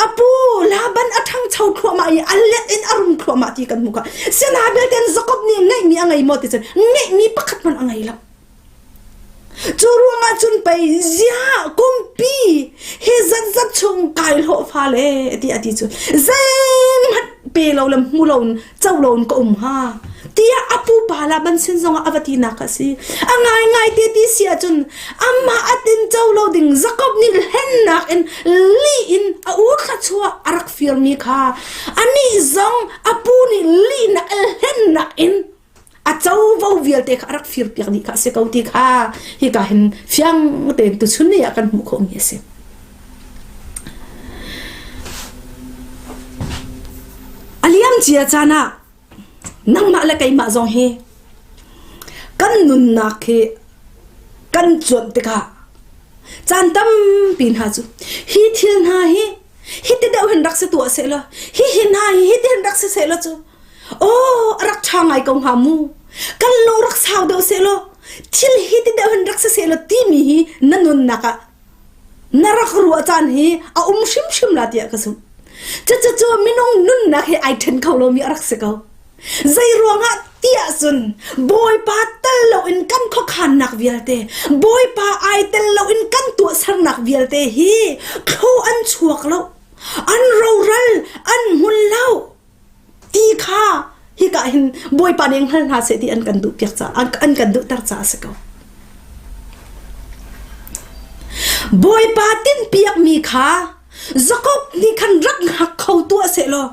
A pu Laban a ṭhangcho thluahmah i a let in a rum thluahmah ti kan hmuh kha. Sina belte Jakob nih ngeihmi a ngei maw ti cun ngeihmi pakhat hmanh a ngei lo. Cu ruangah cun pei ziah kumpi hi zatzat chung kai hlawh fa le ti a ti cu zeihmanh pe lo le hmu lo in co lo in ka um hnga tiah a pupa Laban sin zongah a va tinak a si. A ngaingai te ti si ahcun amah a tin co lo ding Jakob nih hlennak in lih in a u thluachuah a rak firmi kha anih zong a pu nih lihnak hlennak in a covo vialte kha a rak firpiak dih kha a si ko ti kha hika hin fiang tein tuchun ni ah kan hmuh khawhmi a si. A liam cia caan ah nangmah le keimah zong hi kan nunnak hi kan cuanh tikah caan tampi hna cu hi thil hna hi hiti deuh hin rak si tuah sehlaw hi hi hna hi hiti hin rak si sehlaw cu Aw, a rak ṭha ngai ko hnga mu. Kan lo rak sau deuh sehlaw, thil hi ti deuh hin rak si sehlaw timi hi na nunnak ah na rak ruah caan hi a um hrimhrim la tiah ka zumh. Cucu minung nunnak hi ai ṭhen kho lomi a rak si ko. Zei ruangah tiah cun Bawipa tel loin kan khuakhannak vialte, Bawipa ai tel loin kan tuahsernak vialte hi thlo an chuak lo, an roral, an hmun lo. Ti kha hika hin Bawipa nih hngal hna seh ti an kan duh piak ca an kan duhter caah a si ko. Bawipa tinhpiakmi kha Jakob nih khan rak hngak kho tuah seh law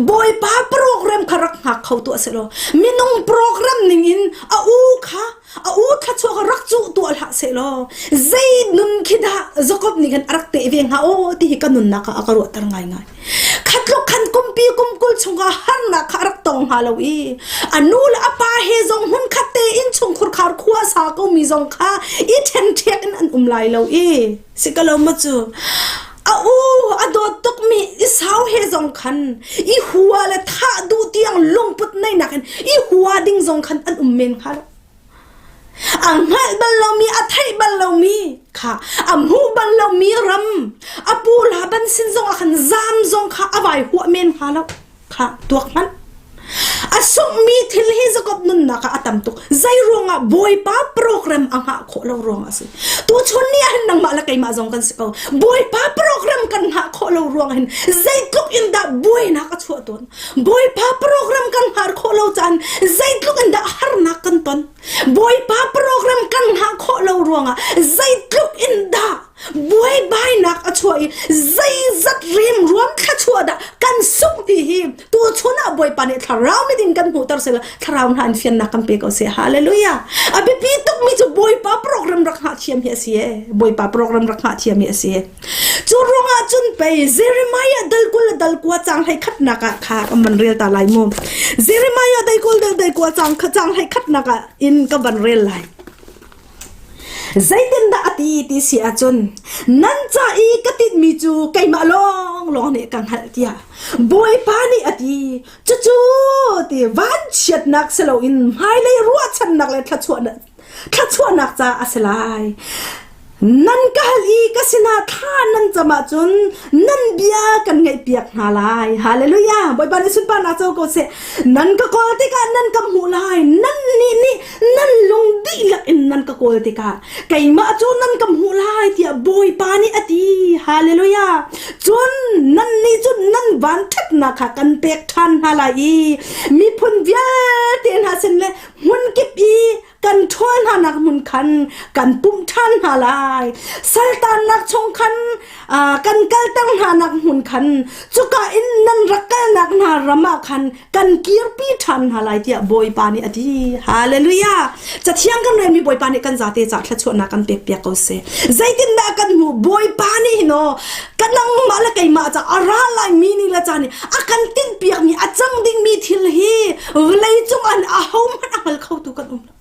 Bawipa program kha rak hngak kho tuah seh law minung program ning in a u kha a u thluachuah kha rak cuh tuah hlah seh law zei nun khi dah Jakob nih khan a rak teh ve hnga aw ti hi ka nunnak ah a ka ruahter ngaingai. Khatluk khan kumpi kumkul chungah harnak kha a rak tong hnga lo i a nu le a pa he zong hmunkhat te inn chungkhur khar khua sa komi zong kha i ṭhenṭhek in an um lai lo i si ka lo ma cu a u a dawt tukmi Esau he zong khan i hua le thah duh tiang lungput neinak in i hua ding zong khan an um men hnga lo. A hngalh bal lomi, a theih bal lomi kha a hmuh bal lomi ram a pu Laban sin zong ah khan zam zong kha a vai huah men hnga lo kha tuak hmanh. A sunghmi thil hi Jakob nunnak ah a tam tuk. Zei ruangah Bawipa program a hngah khawh lo ruangah a si. Tuchun ni ah hin nangmah le keimah zong kan si ko. Bawipa program kan hngah khawh lo ruangah hin zeitluk in dah buainak a chuah tawn. Bawipa program kan hngah khawh lo caan zeitluk in dah harnak kan ton. Bawipa program kan hngah khawh lo ruangah zeitluk in dah buaibainak a chuah i zeizat remruam thluachuah dah kan sungh ti hi tuchun ah Bawipa nih thlarau mit in kan hmuhter sila thlarau hna in fiannak kan pe ko seh hallelujah a biapi tukmi cu Bawipa program rak hngah thiam hi a si e Bawipa program rak hngah thiam hi a si e Cu ruangah cun pei Jeremiah dal 20 le dal 9 caang hlei khatnak ah kha kan van rel ta lai mu. Jeremiah dal 20 le dal 9 caang caang hlei khatnak ah in ka van rel lai. Zeitindah a ti ti si ahcun nan ca i ka tinhmi cu keimah lawnglawng nih ka hngalh tiah Bawipa nih a ti. Cucu ti vanchiatnak si loin hmailei ruahchannak le thluachuahnak thluachuahnak caah a si lai. Nan ka hal i ka sinah thla nan cam ahcun nan bia kan ngaihpiak hna lai. Hallelujah! Bawipa nih sunparnak co ko seh. Nan ka kawl tikah nan ka hmuh lai. Nan nih nih nan lung dihlak in nan ka kawl tikah keimah cu nan ka hmuh lai tiah Bawipa nih a ti. Hallelujah! Cun nan nih cun nan vanṭhatnak kha kan pek ṭhan hna lai i miphun vialte hna sin le hmunkip i kan ṭhawl hnanak hmun khan kan pumh ṭhan hna lai. Saltannak chung khan kan kalter hnanak hmun khan cuka in nan rak kalnak hna ram ah khan kan kirpi ṭhan hna lai tiah Bawipa nih a ti. Hallelujah! Cathiang kan relmi Bawipa nih kan zate ca thluachuahnak kan pekpiak ko seh. Zeitindah kan hmuh? Bawipa nih hin aw ka nangmah le keimah ca a ra lai mi ni le caan a kan tinhpiakmi a cang dingmi thil hi vawlei cung an ahohmanh a hngal khotu kan um lo.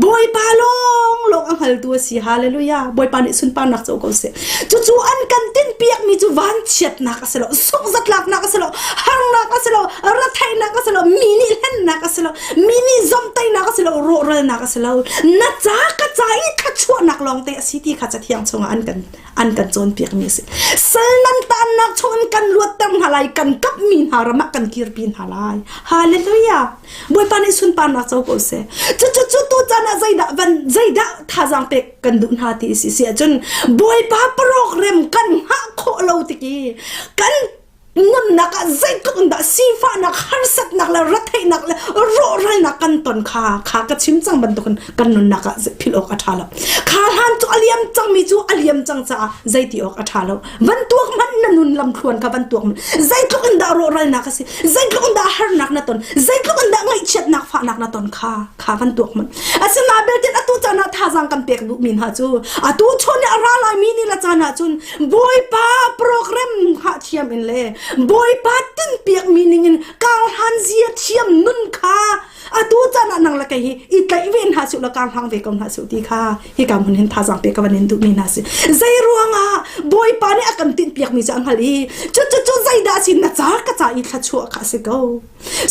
Bawipa lawng lawng a hngaltu a si. Hallelujah. Bawipa nih sunparnak co ko seh. Cucu an kan tinhpiakmi cu vanchiatnak a si lo, sunghzatlaknak a si lo, harnak a si lo, retheihnak a si lo, mi nih hlennak a si lo, mi nih zomhtaihnak a si lo. a si lo, rawhralnak a si lo. Na ca ka ca i thluachuahnak lawng te a si ti kha cathiang chungah an kan an kan cawnpiakmi a si. Sal nan tannak chungin kan luatter hna lai, kan kapmi hna ram ah kan kirpi hna lai. Hallelujah. Bawipa nih sunparnak co ko seh. Cucu cu tu caan ah zeidah van zeidah thazaang pek kan duh hna ti si si ahcun Bawipa program kan hngah khawh lo tik i kan nunnak ah zeitluk in dah sifahnak harsatnak le retheihnak le rawhralnak kan ton kha kha ka chim cang bantukin kan nunnak ah philh awk a ṭha lo. Kha hlan cu a liam cangmi cu a liam cang caah zeiti awk a ṭha lo. Van tuak hmanh na nun lamthluan kha van tuak hmanh. Zeitluk in dah rawhralnak a si, zeitluk in dah harnak na ton, zeitluk in dah ngaihchiatnak fahnak na ton kha kha van tuak hmanh. Asinain belte atu caan ah thazaang kan pek duhmi hna cu atu chon i a ra laimi ni le caan ah cun Bawipa program hngah thiam in le Bawipa tinhpiakmi ning in karhlan zia thiam nun kha atu caan ah nang le kei hi i tlaih ve hna su la kar hlang ve ko hna su ti kha hi ka hmun hin thazaang pe ka van in duhmi hna si. Zei ruangah Bawipa nih a kan tinhpiakmi cu a hngalh i cu cu cu zeidah a si na ca ka ca i thluachuah kha a si ko.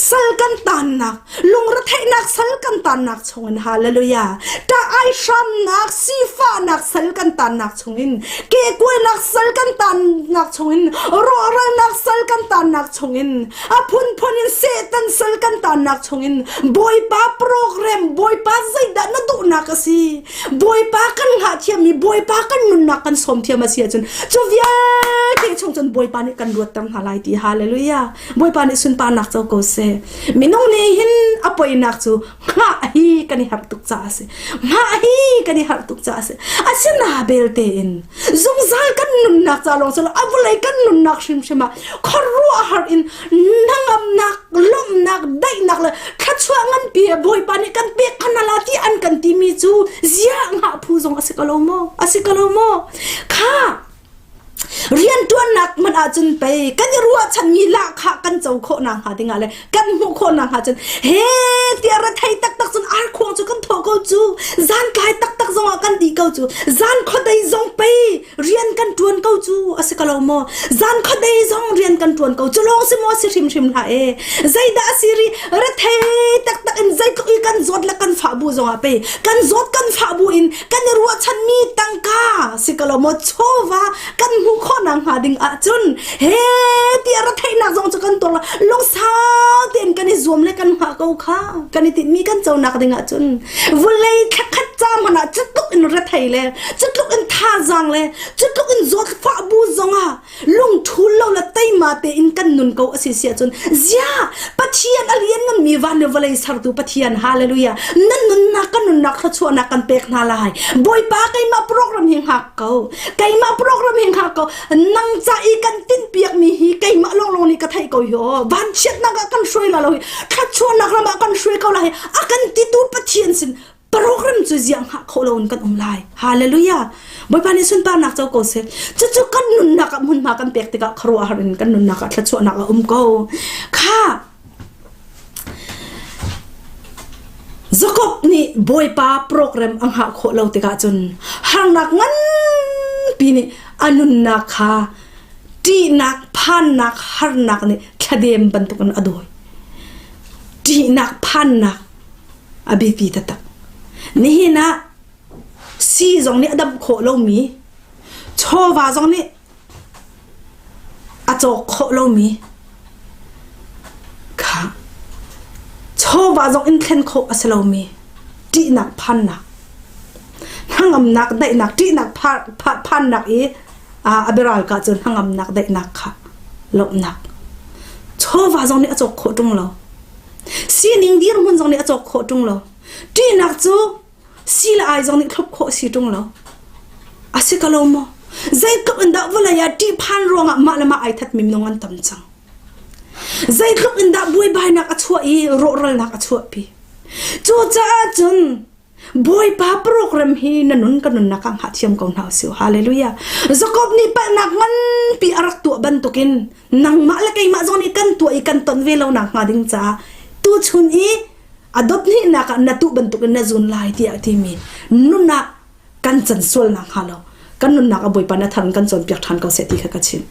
Sal kan tannak, lungretheihnak sal kan tannak chungin hallelujah. Ta ai hramnak, sifahnak sal kan tannak chungin, kekuainak sal kan tannak chungin, rawhralnak sal kan tannak chungin, a phunphun in Satan sal kan tannak chungin, Bawipa program, Bawipa zeidah na duhnak a si, Bawipa kan hngah thiammi, Bawipa kan nunnak kan sawm thiam a si ahcun, cu vialte chung cun Bawipa nih kan luatter hna lai ti hallelujah. Bawipa nih sunparnak co ko seh. Minung nih hin a poinak cu hngah hi kan i harh tuk caah a si. Hngah hi kan i harh tuk caah a si. Asina belte in zungzal kan nunnak ca lawng silo a vawlei kan nunnak hrimhrim ah khuaruahhar in hnangamnak, lawmhnak, daihnak le thluachuah nganpi Bawipa nih kan pek khanala ti an kan timi cu ziah hngah phu zong a si ko lo maw? A si ko lo maw? Kha Rianṭuannak hmanh ahcun pei kan i ruahchanmi lahkhah kan co khawh nakhnga dingah le kan hmuh khawh nakhnga cun he tiah rethei taktak cun arkhuang cu kan thawh ko cu zan tlai taktak zongah kan dih ko cu zan khuadei zong pei rian kan ṭuan ko cu a si ko lo maw zan khuadei zong rian kan ṭuan ko cu lawng si maw si hrimhrim hlah e zeidah a si ri rethei taktak in zeitluk i kan zawt le kan fah bu zongah pei kan zawt kan fah bu in kan i ruahchanmi tangka si ko lo maw chawva kan hmuh khawhnak hnga ding ahcun he tiah retheihnak zong cu kan tuar lungsau tein kan i zuam le kan hngah ko kha kan i tinhmi kan conak ding ahcun vulei thlakhat ca hmanh ah cutluk in rethei le cutluk in thazaang le cutluk in zawtfah bu zongah lungthul lo le teima tein kan nun ko a si si ahcun ziah Pathian a liannganmi van le vawlei sertu Pathian hallelujah nan nunnak kan nunnak thluachuahnak kan pek hna lai Bawipa keimah program hi hngak ko keimah program hi hngak ko nang ca i kan tinhpiakmi hi keimah lawnglawng nih ka theih ko hi aw vanchiatnak ah kan hruai la lo hi thluachuahnak ram ah kan hruai ko lai a kan titu Pathian sin program cu ziah hngah khawh loin kan um lai. Hallelujah. Bawipa nih sunparnak co ko seh. Cucu kan nunnak ah hmunhma kan pek tikah khuaruahhar in kan nunnak ah thluachuahnak a um ko. Kha Jakob nih Bawipa program a hngah khawh lo tikah cun harnak nganpi nih a nunnak kha ṭihnak, phannak, harnak nih thladem bantukin a dawi. Ṭihnak, phannak, a biapi taktak. Nihin ah sii zong nih a damh khawh lomi, chawva zong nih a cawk khawh lomi kha chawva zong in thlen khawh a si lomi ṭihnak phannak hnangamnak daihnak ṭihnak phannak i a biaral ka cun hnangamnak daihnak kha lawmhnak chawva zong nih a cawk khawh ṭung lo Sining dirhmun zong nih a cawk khawh ṭung lo. Ṭihnak cu si le ai zong nih thlop khawh si ṭung lo. A si ko lo maw? Zeitluk in dah vawlei ah ṭihphan ruangah mah le mah ai thatmi minung an tam cang. Zeitluk in dah buaibainak a chuah i rawhralnak a chuahpi. Cucaah cun Bawipa program hi na nun ka nunnak ah hngah thiam ko hna usih. Hallelujah. Jakob nih palhnak nganpi a rak tuah bantukin nangmah le keimah zong nih kan tuah i kan ton ve lo nak hnga ding caah tuchun i a dot hnihnak ah na tuh bantukin na zun lai tiah timi nun ah kan can sual nak hnga lo kan nunnak a Bawipa na thar in kan cawnpiak ṭhan ko seh ti kha ka chim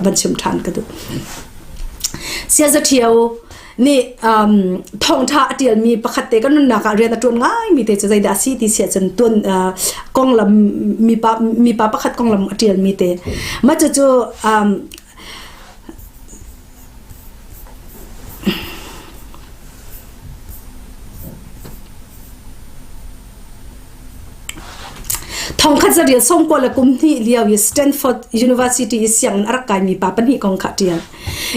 van chim ṭhan ka duh. Siaza ṭhio. Nih um, thawngṭha a ṭialmi pakhat te kan nunnak ah rian a ṭuan ngaimi te cu zeidah a si ti si ahcun tuan uh, konglam mipa mipa pakhat konglam a ṭialmi te. Mah cucu um, Thongkhat zariat sawmkua le kum hnih lio i Stanford University i sianginn a rak kaimi pa pahnih kong kha a ṭial.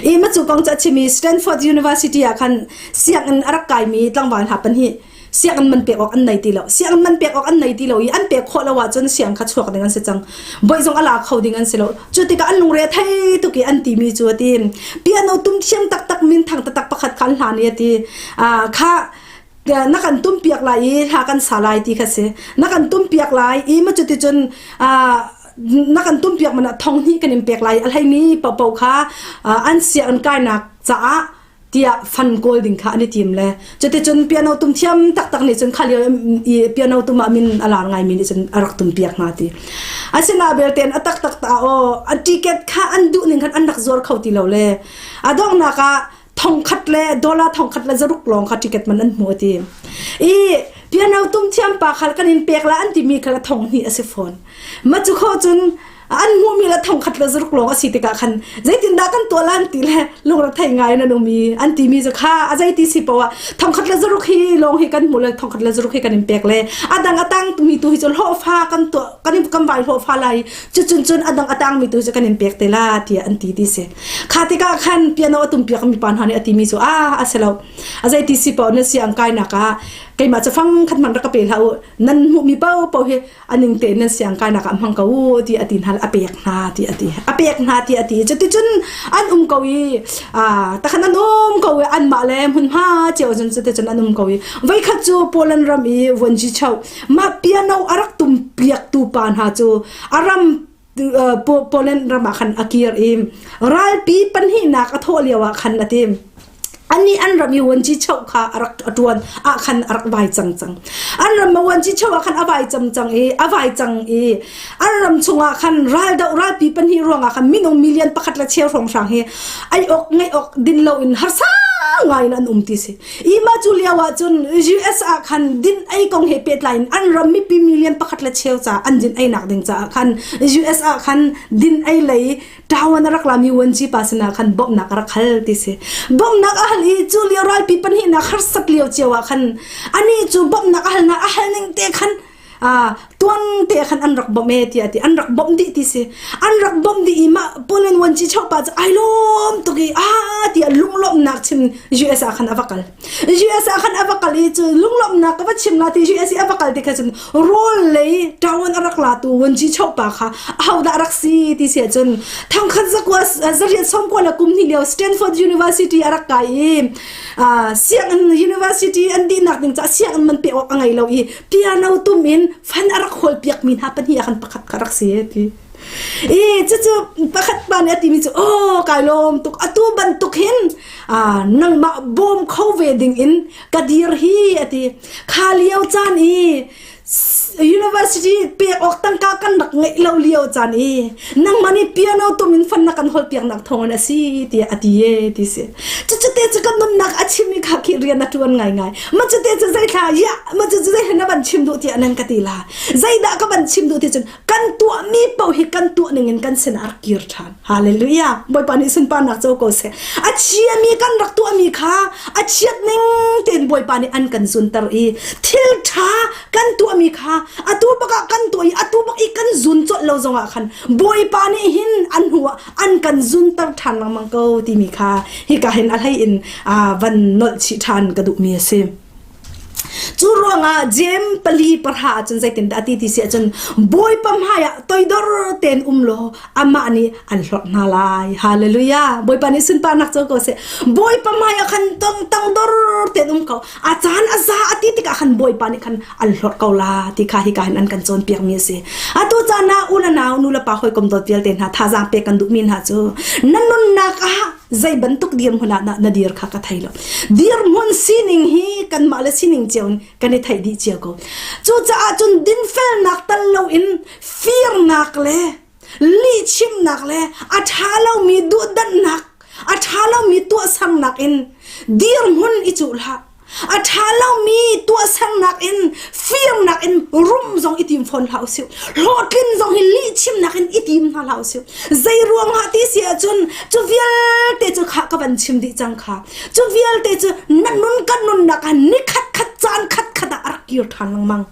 I macu kong cu a chim i Stanford University ah khan sianginn a rak kaimi tlangval hna pahnih sianginn man pek awk an nei ti lo. Sianginn man pek awk an nei ti lo i an pek khawh lo ahcun siang kha chuak ding an si cang. Boih zong a la kho ding an si lo. Cu tikah an lungre a thei tuk i an timi cu a ti. Piano tum thiam taktak minthang taktak pakhat kha an hlan i a ti. Kha na kan tumpiak lai i hla kan sa lai ti kha si na kan tumpiak lai i ma cuticun na kan tumpiak man ah thong hnih kan in pek lai a hleimi popo kha an sia an kainak caah tiah fan kawl ding kha an i tim le cuticun piano tum thiam taktak nih cun kha lio i piano tum ah min a lar ngaimi nih cun a rak tum piak hna ti asina belte a taktak ta aw a ticket kha an duh ning khan an rak zuar kho ti lo le a donghnak ah thongkhat le dollar thongkhat le zaruk lawng kha ticket man an hmu ti i piano tum thiam pa khal kan in pek la an timi kha thong hnih a si fawn ma chu kho cun an hmuhmi le thongkhat le zaruk lawng a si tikah khan zeitindah kan tuah lan ti le lungre thei ngai nan um i an timi cu kha a zeiti si poah thongkhat le zaruk hi lawng hi kan hmuh le thongkhat le zaruk hi kan in pek le adang atang mi tu hi cu hlawhfa kan tuah kan in kan vai hlawhfa lai cu cun cun adang atang mi tu cu kan in pek te la tiah an ti ti si Kha tikah khan piano a tumpiak mi pa hna nih a timi cu a a si lo. A zeiti si paoh na si ang kainak ah keimah cu fang khat hmanh rak ka pe hlah u. Nan hmuhmi paohpaoh hi a ning tein nan siang kainak ah hmang ko u ti a ti hna a pek hna ti a ti. A pek hna ti a ti. Cuticun an um ko i takhan an um ko i anmah le hmunhma cio cun cuticun an um ko i voikhat cu Poland ram i vuanci chau mah piano a rak tumpiaktu pa hna cu a ram Poland ram ah khan a kir i ralpi pahnihnak a thawh lio ah khan a ti. Ani an ram i vuanci choh kha a rak a ṭuan ah khan a rak vai cang cang. An ram a vuanci choh ah khan a vai cang cang i a vai cang i an ram chungah khan raldoh ralpi pahnih ruangah khan minung million pakhat le cheu hrawnghrang hi ai awk ngeih awk din loin harsa ngai in an um ti si. Ima cu lio ah cun US ah khan din ei kong he pehtlai in an ram mipi million pakhat le cheu ca an din ei nak ding caah khan US ah khan din ei lei tawan a rak lami wanci pa sinah khan bawmhnak a rak hal ti si. Bawmhnak a hal i cu lio ralpi pahnihnak harsat lio cio ah khan ani cu bawmhnak a halnak a hal ning te khan tuan te khan an rak bawmh e tiah ti an rak bawmh dih ti si an rak bawmh dih i mah Poland wanci chopa cu ai lawm tuk i a tiah lunglawmhnak chim US ah khan a va kal US ah khan a va kal i cu lunglawmhnak ka va chim la ti US i a va kal ti kha cun rawl lei ṭawan a rak la tu wanci chopa kha ahodah rak si ti si ahcun thangkhat zakua zariat sawmkua le kum hnih lio Stanford University a rak kai i sianginn university an dihnak ding caah sianginn man pek awk a ngei lo i piano tum in fan a rak hawl piak mi hna pahnih ah khan pakhat kha rak si ti i cucu pakhat pa nih a timi cu oh kai lawm tuk atu bantuk hin nangmah bawm kho ve ding in ka dir hi ati kha lio caan i University pek awk tangka kan rak ngeih lo lio caan i nangmah nih piano tum in fan na kan hol piaknak thawngin a si tiah a ti e ti si. Cucute cu kan nunnak a chim i kha khi rian a ṭuan ngaingai. Ma cute cu zeithla ya ma cu zei na van chim duh tiah nan ka ti la. Zeidah ka van chim duh ti cun kan tuahmi paoh hi kan tuah ning in kan sin ah rak kir ṭhan. Hallelujah. Bawipa nih sunparnak co ko seh. A chiami kan rak tuahmi kha a chiat ning tein Bawipa nih an kan zunter i thil ṭha kan tuahmi kha atu bak ah kan tuah i atu bak i kan zun colh lo zongah khan Bawipa nih hin an hnu ah an kan zunter ṭhan lengmang ko timi kha hika hin a hlei in van nolh chih ṭhan ka duhmi a si. Cu ruangah Jeim pali pahra ahcun zeitindah a ti ti si ahcun Bawipa hmaiah toidor tein um law amah nih an hlorh hna lai. Hallelujah. Bawipa nih sunparnak co ko seh. Bawipa hmaiah khan tong tangdor tein um ko. A caan a za a ti tikah khan Bawipa nih khan an hlorh ko la ti kha hika hin an kan cawnpiak mi a si. Atu caan ah u le nau nu le pa hawikom dawt vialte hna thazaang pek kan duhmi hna cu na nunnak ah zei bantuk dirhmun ah na dir kha ka thei lo dirhmun sining hi kanmah le sining cio in kan i theih dih cio ko cucaah cun dinfelnak tal loin firnak le lihchimnak le a ṭha lomi duhdanhnak a ṭha lomi tuah. tuahsernak in dirhmun i cuh hlah. A ṭha lomi tuahsernak in firnak in rum zong i tim fawn hlah usih. Hlawhtlin zong hi lihchimnak in i tim hna hlah usih. Zei ruangah ti si ahcun cu vialte cu kha ka van chim dih cang kha. Cu vialte cu na nun kan nunnak ah ni khat khat caan khat khat ah a rak kir ṭhan lengmang.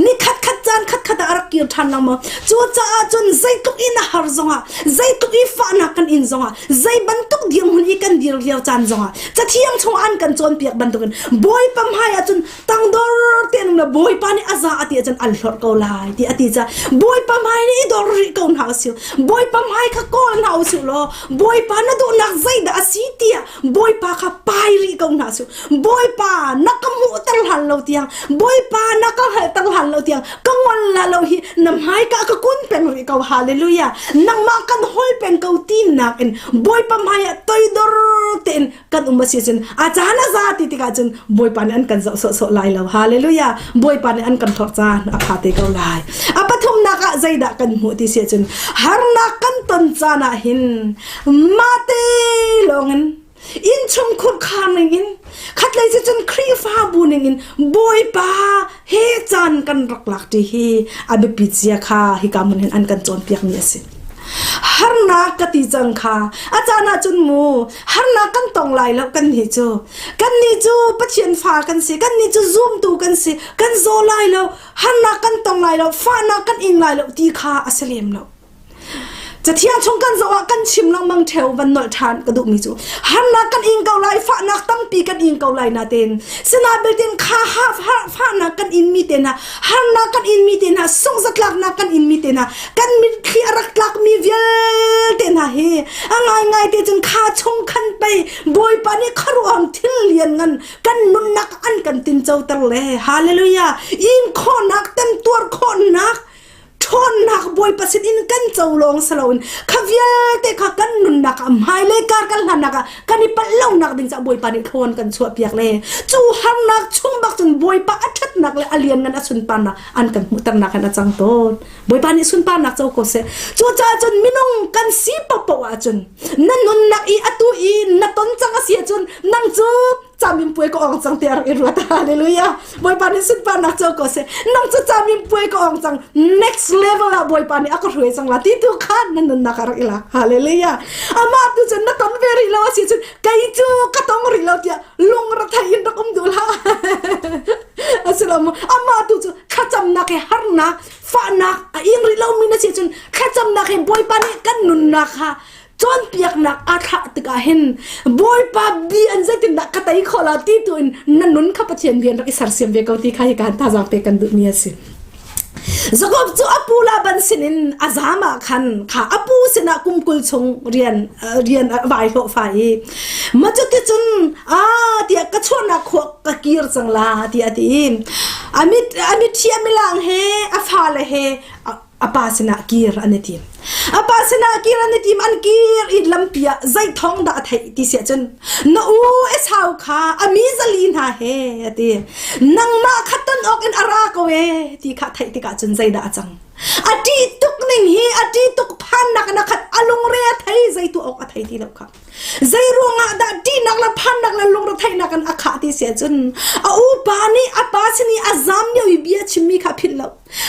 Ni khat khat caan khat khat ah a rak kir ṭhan lengmang. Cucaah cun zeitluk in a har zongah, zeitluk i fahnak kan in zongah, zei bantuk dirhmun i kan dir lio caan zongah, Cathiang chung an kan cawnpiak bantukin Bawipa hmai ah cun tangdor tein um la Bawipa nih a za a ti ahcun an hlorh ko lai ti a ti caah Bawipa hmai nih i dor rih ko hna usih. Bawipa hmai kha kawl hna usih law Bawipa na duhnak zeidah a si tiah Bawipa kha pai rih ko hna su. Bawipa na ka hmuhter hlan lo tiang, Bawipa na ka hngalhter hlan lo tiang, ka ngol la lo hi na hmaika ka kun peng rih ko. Hallelujah. Nangmah kan hol peng ko tinak in Bawipa hmai ah toidor tein kan um a si cun a caan a za ti tikah cun Bawipa nih an kan zoh sawhsawh lai lo. Hallelujah. Bawipa nih an kan hlorh caan a pha te ko lai. A pathumnak ah zeidah kan hmuh ti si ahcun harnak kan ton caan ah hin Mate lawngin innchungkhur khar ningin khatlei cu cun Khrihfabu ningin Bawipa he caan kan rak lak ṭi hi a biapit zia kha hika hmun hin an kan cawnpiakmi a si. Harnak ka ti cang kha a caan ah cun mu harnak kan tong lai lo kan nih cu kan nih cu Pathian fa kan si kan nih cu zumtu kan si kan zaw lai lo harnak kan tong lai lo fahnak kan ing lai lo ti kha a si lem lo Cathiang chung kan zoh ah kan chim lengmang ṭheo van nolh ṭhan ka duhmi cu harnak kan ing ko lai fahnak tampi kan ing ko lai nain sinain belten kha fahnak kan in mi te hna harnak kan in mi te hna sungzatlaknak kan in mi te hna kan mitthli a rak tlak mi vialte hna hi a ngaingai te cun kha chung khan pei Bawipa nih khuaruaham thil lian ngan kan nunnak an kan tincoter le hallelujah in khawhnak temtuar khawhnak ṭhawnnak Bawipa sin in kan co lawng si loin kha vialte kha kan nunnak ah hmailei kar kan hlannak ah kan i palh lonak ding caah Bawipa nih thlawn kan chuahpiak le cu harnak chung bak cun Bawipa a ṭhatnak le a lianngan a sunparnak an kan hmuhternak in a cang tawn. Bawipa nih sunparnak co ko seh. Cucaah cun minung kan si paohpaoh ahcun na nunnak i atu i na ton cang a si ahcun nang cu Caminpuai ka ong cang tiah rak i ruat. Hallelujah. Bawipa nih sunparnak co ko seh. Nang cu caminpuai ka ong cang. Next level ah Bawipa nih a ka hruai cang la ti tu khan na nunnak ah rak i lak. Hallelujah. Amah tu cun na ton ve rih lo a si cun kei cu ka tong rih lo tiah lung ra thei in rak um duh hlah. Asilomo amah tu cu thlacamnak he harnak fahnak a ing rih lomi na si cun thlacamnak he Bawipa nih kan nunnak kha cawnpiaknak aa thlah tikah hin Bawipa bi an zeitindah ka tei khawh la ti tu in na nun kha Pathian rian rak i sersiam ve ko ti kha hi kan thazaang pek kan duhmi a si. Jakob cu a pu Laban sinin a zam ah khan kha a pu sinah kum 20 chung rian rian a vai hlawh fa i ma cuti cun a tiah ka chuahnak khua ka kir cang la tiah a ti amit amit thi amilang he a fale he a pa sinah kir an i tim. A pa sinah kir an i tim an kir i lampi ah zei thawng dah a theih ti siah cun na u Esau kha a mi zali hna he a ti. Nangmah kha ton awk in a ra ko e ti kha theih tikah cun zeidah a cang. A ṭih tuk ning hi a ṭih tuk phannak in a khat a lungre a thei zei tu awk a thei ti lo kha. Zei ruangah dah ṭihnak le phannak le lungretheihnak in a khah ti si ahcun a upa nih a pa sin i a zam lio i bia chimmi kha philh lo.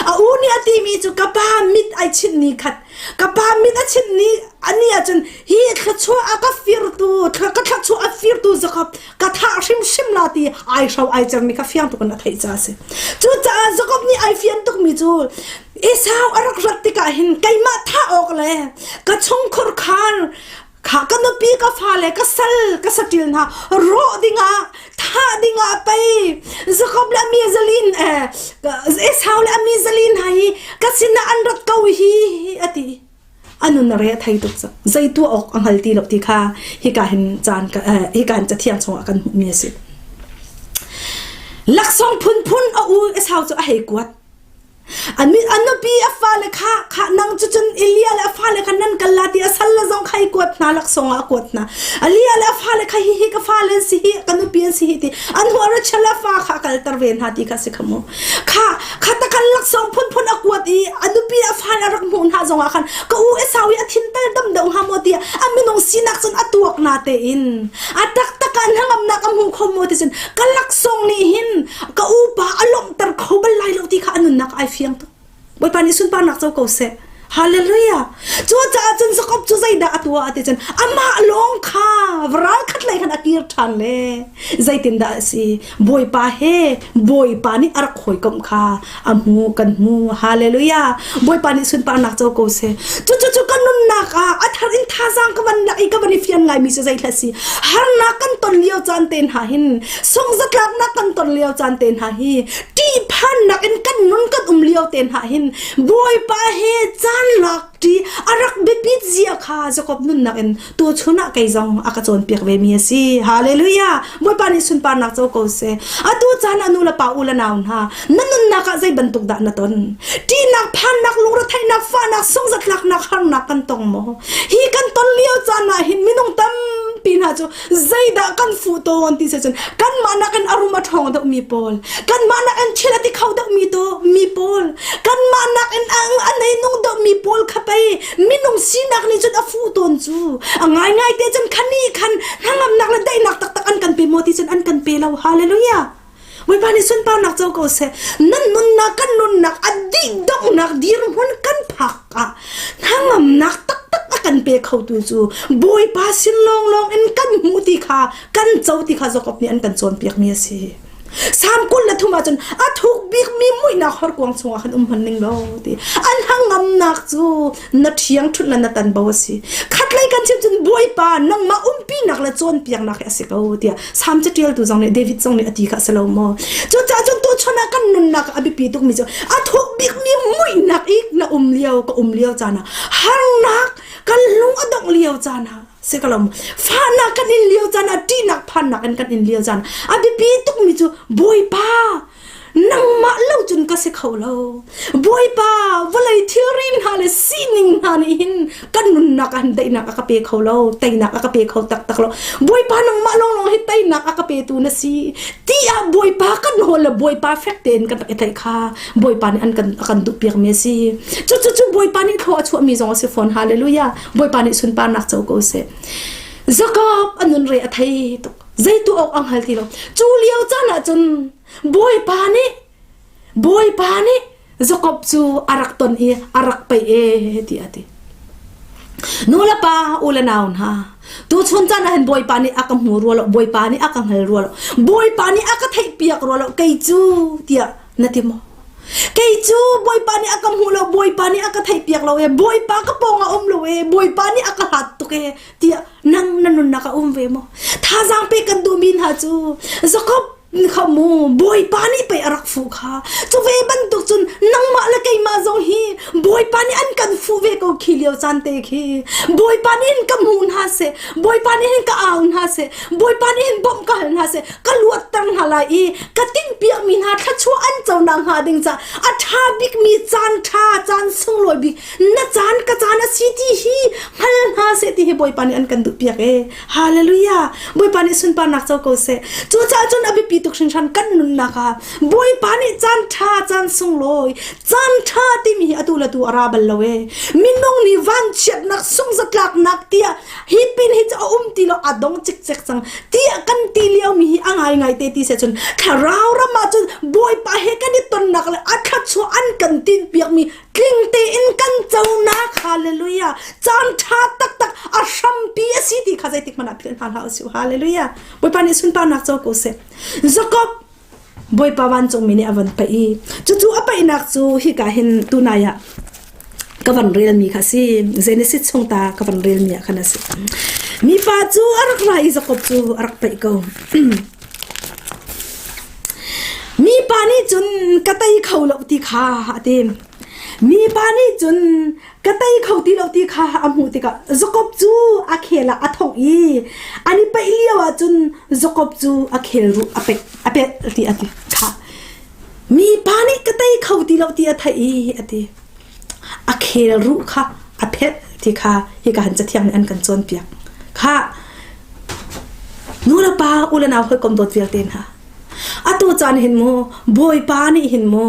A u nih a timi cu ka pa mit ai chinh ni khat ka pa mit a chinh ni ani ahcun hi thluachuah a ka firtu ka thluachuah a firtu Jakob ka thah hrimhrim la ti ai hro ai cermi kha fiang tuk in a theih ca a si. Cucaah Jakob nih ai fian tukmi cu Esau a rak rat tikah hin keimah thah awk le ka chungkhur khar kha ka nupi ka fale ka sal ka saṭil hna rawh dingah thah dingah pei Jakob le ami zalin eh Esau le ami zalin hna hi ka sinah an rat ko hi ati anun re a thei tuk cang zei tuah awk a hngal ti lo ti kha hika hin caan hika hin cathiang chungah kan hmuhmi a si laksawng phunphun a u Esau cu a hei kuat. An an nupi a fale kha kha nang cu cun Elia le a fale kha nan kal la ti a sal le zong kha i kuat hna laksawng ah a kuat hna. Elia le a fale kha hihi ka fale an si hi ka nupi an si hi ti an hua Rachel a fa kha a kalter ve hna ti kha si kha mu. Kha kha takal laksawng phunphun a kuat i a nupi a fale a rak hmuh hna zong ah khan ka u Esau i a thin tal dam deuh hnga maw tiah a minung sinak cun a tuak na tein a taktak ah hnangamnak a hmu kho maw ti cun ka laksawng nih hin ka upa a lawmhter kho bal lai lo ti kha a nunnak ai fiang tuk Bawipa nih sunparnak co ko seh Hallelujah! Cucaah cun Jakob cu zeidah a tuah ti cun amah lawng kha ral khat lei khan a kir ṭhan le zeitindah a si Bawipa he Bawipa nih a rak hawikomh kha a hmu kan hmu Hallelujah! Bawipa nih sunparnak co ko seh cucu cu kan nunnak ah a thar in thazaang ka van lak i ka van i fian ngaimi cu zeithla si harnak kan ton lio caan te hna hin sungzatlaknak kan ton lio caan te hna hi ṭihphannak in kan nun kan um lio te hna hin Bawipa he caan lak ṭi a rak biapit zia kha Jakob nunnak in tuchun ah kei zong a ka cawnpiak ve mi a si. Hallelujah! Bawipa nih sunparnak co ko seh. Atu caan ah nu le pa u le nau hna, na nunnak ah zei bantuk dah na ton? Ṭihnak, phannak, lungretheihnak, fahnak, sungzatlaknak, harnak kan tong maw? Hi kan ton lio caan ah hin minung tampi hna cu zeidah kan fuh tawn ti si cun kanmah nakin a rum a ṭhawng deuhmi pawl kanmah nakin thil a ti kho deuhmi to mi pawl kanmah nakin a neinung deuhmi pawl kha pei minung sinak nih cun a fuh tawn cu a ngaingai te cun khani khan hnangamnak le daihnak taktak an kan pe maw ti cun an kan pe lo hallelujah Bawipa nih sunparnak co ko seh. Nan nunnak kan nunnak a dih donghnak dirhmun kan phak ah hnangamnak taktak a kan pe khotu cu Bawipa sin lawnglawng in kan hmuh ti kha kan co ti kha Jakob nih an kan cawnpiakmi a si. Salm 23 ahcun a thuk bikmi muihnak horkuang chungah khan um hman ning law ti an hnangamnak cu na ṭhiang ṭhut le na tanbo a si. Khatlei kan chim cun Bawipa nangmah umpinak le cawnpiaknak hi a si ko tiah Salm caṭialtu zong nih David zong nih a ti kha a si lo maw? Cucaah cun tuchun ah kan nunnak a biapi tukmi cu a thuk bikmi muihnak i na um lio ka um lio caan ah harnak kan lung a dongh lio caan ah si ka lo fahnak kan in lio caan ah ṭihnak phannak in kan in lio caan a biapi tukmi cu Bawipa nangmah lo cun ka si kho lo bawipa vawlei thilri hna le sining hna nih hin kan nunnak ah hin daihnak a ka pe kho lo teinak a ka pe kho taktak lo bawipa nangmah lawnglawng hi teinak a ka petu na si ti ah bawipa kan hawl le bawipa fek tein kan rak i tlaih kha bawipa nih an kan a kan duh piak mi a si cu cu cu bawipa nih thlua a chuah mi zong a si fawn hallelujah bawipa nih sunparnak co ko seh Jakob a nun re a thei tuk zei tu awk ang hal ti lo cu lio caan ah cun bawipa nih bawipa nih Jakob cu a rak ton i a rak paih e ti a ti nu le pa u le nau hna tu chun caan ah hin bawipa nih a ka hmu rua lo bawipa nih a ka hngal rua lo bawipa nih a ka theih piak rua lo kei cu tiah na ti maw kei cu bawipa nih a ka hmu lo bawipa nih a ka theih piak lo e bawipa ka pawng a um lo e bawipa nih a ka hlat tuk e tiah nang na nunnak a um ve maw thazaang pe kan duhmi hna cu Jakob kha mu bawipa nih pei a rak fuh kha cu ve bantuk cun nangmah le keimah zong hi bawipa nih an kan fuh ve ko khi lio caan te khi bawipa nih hin ka hmu hna seh bawipa nih hin ka au hna seh bawipa nih hin bawmh ka hal hna seh ka luatter hna lai i ka tinhpiakmi hna thluachuah an co nakhnga ding ca a ṭha bikmi caan ṭha caan sunglawi bik na caan ka caan a si ti hi hngal hna seh ti hi Bawipa nih an kan duhpiak e hallelujah Bawipa nih sunparnak co ko seh cucaah cun a biapi tuk hringhran kan nunnak ah Bawipa nih caan ṭha caan sunglawi caan ṭha timi hi atu le tu a ra bal lo e minung nih vanchiatnak sungzatlaknak tiah hi pin hi cu a um ti lo a dong cikcek cang tiah kan ti lio mi hi a ngai ngai te ti se cun thlarau ram ah cun bawipa he kan i tonnak le a thluachuah an kan tin piak mi tling tein kan conak hallelujah caan ṭha taktak a hrampi a si ti kha zeitik hmanh ah philh hna hlah usih hallelujah bawipa nih sunparnak co ko seh Jacob Bawipa vancungmi nih a van paih i cucu a paihnak cu hika hin tunai ah ka van relmi kha a si Genesis chung ta ka van relmi ah khan a si mipa cu a rak ra i Jacob cu a rak paih ko mipa nih cun ka tei kho lo ti kha a ti mipa nih cun ka tei kho ti lo ti kha a hmuh tikah Jakob cu a khel ah a thongh i an i paih lio ah cun Jakob cu a khel ruh a pek a pet ti a ti kha. Mi pa nih ka tei kho ti lo ti a theih i a ti. A khel ruh kha a phelh ti kha hika han cathiang nih an kan cawnpiak. Kha nu le pa u le nau hawikom dawt vialte hna. Atu caan hin mu Bawipa nih hin mu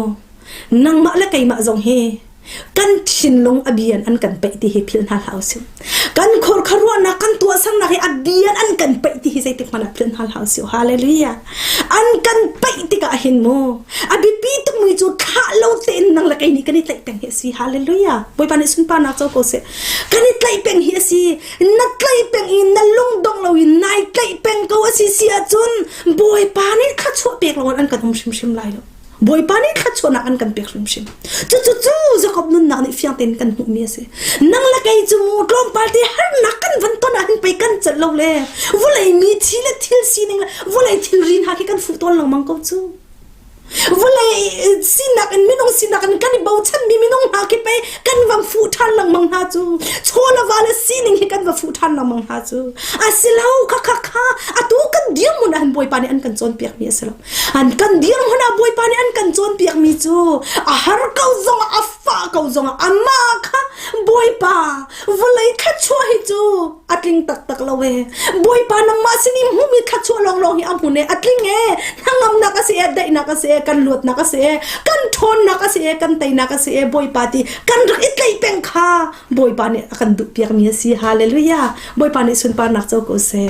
nangmah le keimah zong hi kan thinlung a bian an kan peih ti hi philh hna hlah usih. Kan khor kharuahnak kan tuahsernak hi a bian an kan peih ti hi zeitik hmanh ah philh hna hlah usih. Hallelujah. An kan peih tikah hin mu a biapi tukmi cu thlah lo tein nang le kei nih kan i tlaih peng hi a si. Hallelujah. Bawipa nih sunparnak co ko seh. Kan i tlaih peng hi a si. Na tlaih peng i na lungdong lo in nai tlaih peng ko a si si ahcun Bawipa nih thluachuah pek lo an kan um hrimhrim lai lo. Bawipa nih thluachuahnak an kan pek hrimhrim. Cucu cu Jakob nunnak nih fiang tein kan hmuhmi a si. Nang le kei cu mu tlawmpal te harnak kan van ton ah hin pei kan celh lo le vawlei mi thi le thil sining le vawlei thilri hna khi kan fuh tawn lengmang ko cu. Vawlei sinak in minung sinak in kan i bochanmi minung hna khi pei kan van fuh ṭhan lengmang hna cu. Chaw le va le sining hi kan va fuh ṭhan lengmang hna cu. A si lo kha kha kha atu kan dirhmun ah hin Bawipa nih an kan cawnpiakmi a si lo. An kan dirhmun ah Bawipa nih an kan cawnpiakmi cu a har ko zongah a fah ko zongah amah kha Bawipa vawlei thluachuah hi cu a tling taktak lo ee. Bawipa nangmah sin i hmuhmi thluachuah lawnglawng hi a hmun ee a tling ee hnangamnak a si ee daihnak a si ee kan luatnak a si ee kan ṭhawnnak a si ee kan teinak a si ee Bawipa ti kan rak i tlaih peng kha Bawipa nih a kan duhpiakmi a si. Hallelujah. Bawipa nih sunparnak co ko seh.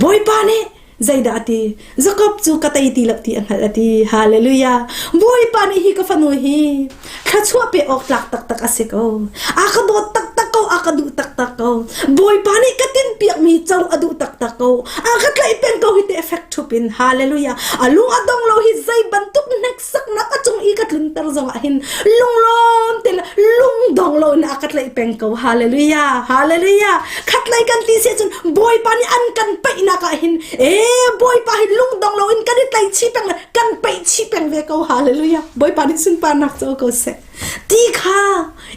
Bawipa nih Zeidah a ti? Jakob cu ka tei ti lo ti a hngalh a ti. Hallelujah. Bawipa nih hi ka fanu hi thluachuah pe awk tlak taktak a si ko. A ka dawt taktak ko, a ka duh taktak ko. Bawipa nih ka tinpiakmi co a duh taktak ko. A ka tlaih peng ko hi te effect thup in. Hallelujah. A lung a dong lo hi zei bantuk hneksaknak a cung i ka tlunter zong ah hin lunglawm te le lungdong lo in a ka tlaih peng ko. Hallelujah. Hallelujah. Khatlei kan ti si ahcun Bawipa nih an kan peihnak ah hin ee Bawipa hi lungdong loin kan i tlaih chih peng le kan peih chih peng ve ko. Hallelujah. Bawipa nih sunparnak co ko seh. Ti kha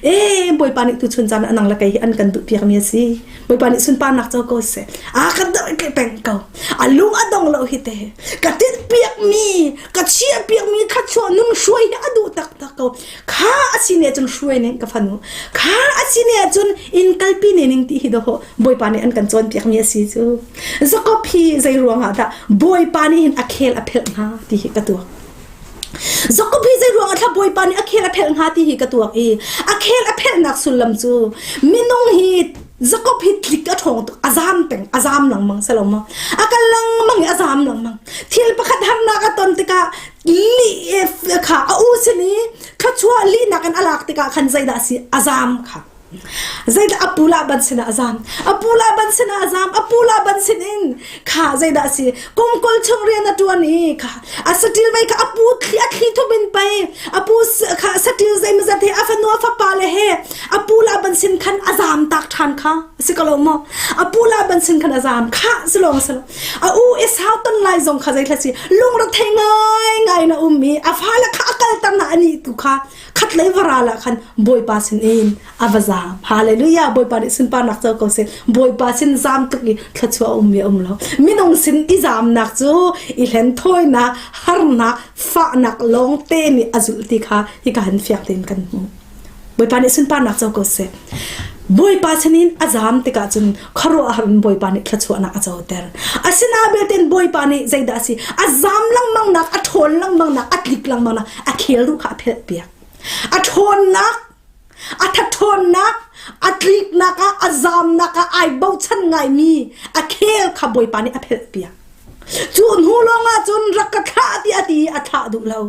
ee Bawipa nih tuchun caan ah nang le kei hi an kan duh piakmi a si. Bawipa nih sunparnak co ko seh. A kan doh peng ko. A lung a dong lo hi te. Ka tinh piakmi, ka chiah piakmi thluachuah nun hruai hi a duh taktak ko. Kha a si ne cun hruai ning ka fanu. Kha a si ne cun in kalpi ne ning ti hi dawh Bawipa nih an kan cawnpiakmi a si cu. Jakob hi zei ruangah dah Bawipa nih hin a khel a phelh hnga ti hi ka tuak. Jakob hi zei ruangah thla Bawipa nih a khel a phelh hnga ti hi ka tuak i a khel a phelhnak sullam cu minung hi Jakob hi tlik a ṭhawng tuk a zam peng a zam lengmang si lo maw a kal lengmang i a zam lengmang thil pakhat harnak a ton tikah li kha a u sin i thluachuah lihnak in a lak tikah khan zeidah a si a zam kha zeidah a pu Laban sinah a zam a pu Laban sinah a zam a pu Laban sin in kha zeidah a si kum kul chung rian a ṭuan i kha a saṭil vei kha a pu thli a thli thup in pei a pu kha saṭil zeimawzat he a fanu a fapa le he a pu Laban sin khan a zam tak ṭhan kha a si ko lo maw a pu Laban sin khan a zam kha si lawng si lo a u Esau ton lai zong kha zeithla si lungre ngai ngai na um i a fale kha a kalter na ani tu kha khatlei varal ah khan Bawipa sin in a va zaam hallelujah Bawipa nih sunparnak co ko seh Bawipa sin zaam tuk i thluachuah um mi um lo minung sin i zaamnak cu i hlen thawinak harnak fahnak lawng te nih a zulh ti kha hika han fiak tein kan hmuh Bawipa nih sunparnak co ko seh. Bawipa sinin a zaam tikah cun khuaruahhar in Bawipa nih thluachuahnak a coter. Asinain belte Bawipa nih zeidah a si? A zaam lengmangnak, a ṭhawn lengmangnak, a tlik lengmangnak, a khel ruh kha a phelhpiak. A ṭhawnnak, a thathawnnak, a tliknak ah, a zaamnak ah ai bochan ngaimi a khel kha Bawipa nih a phelhpiak. Cu hnu lawngah cun rak ka thlah tiah a ti i a thlah duh lo.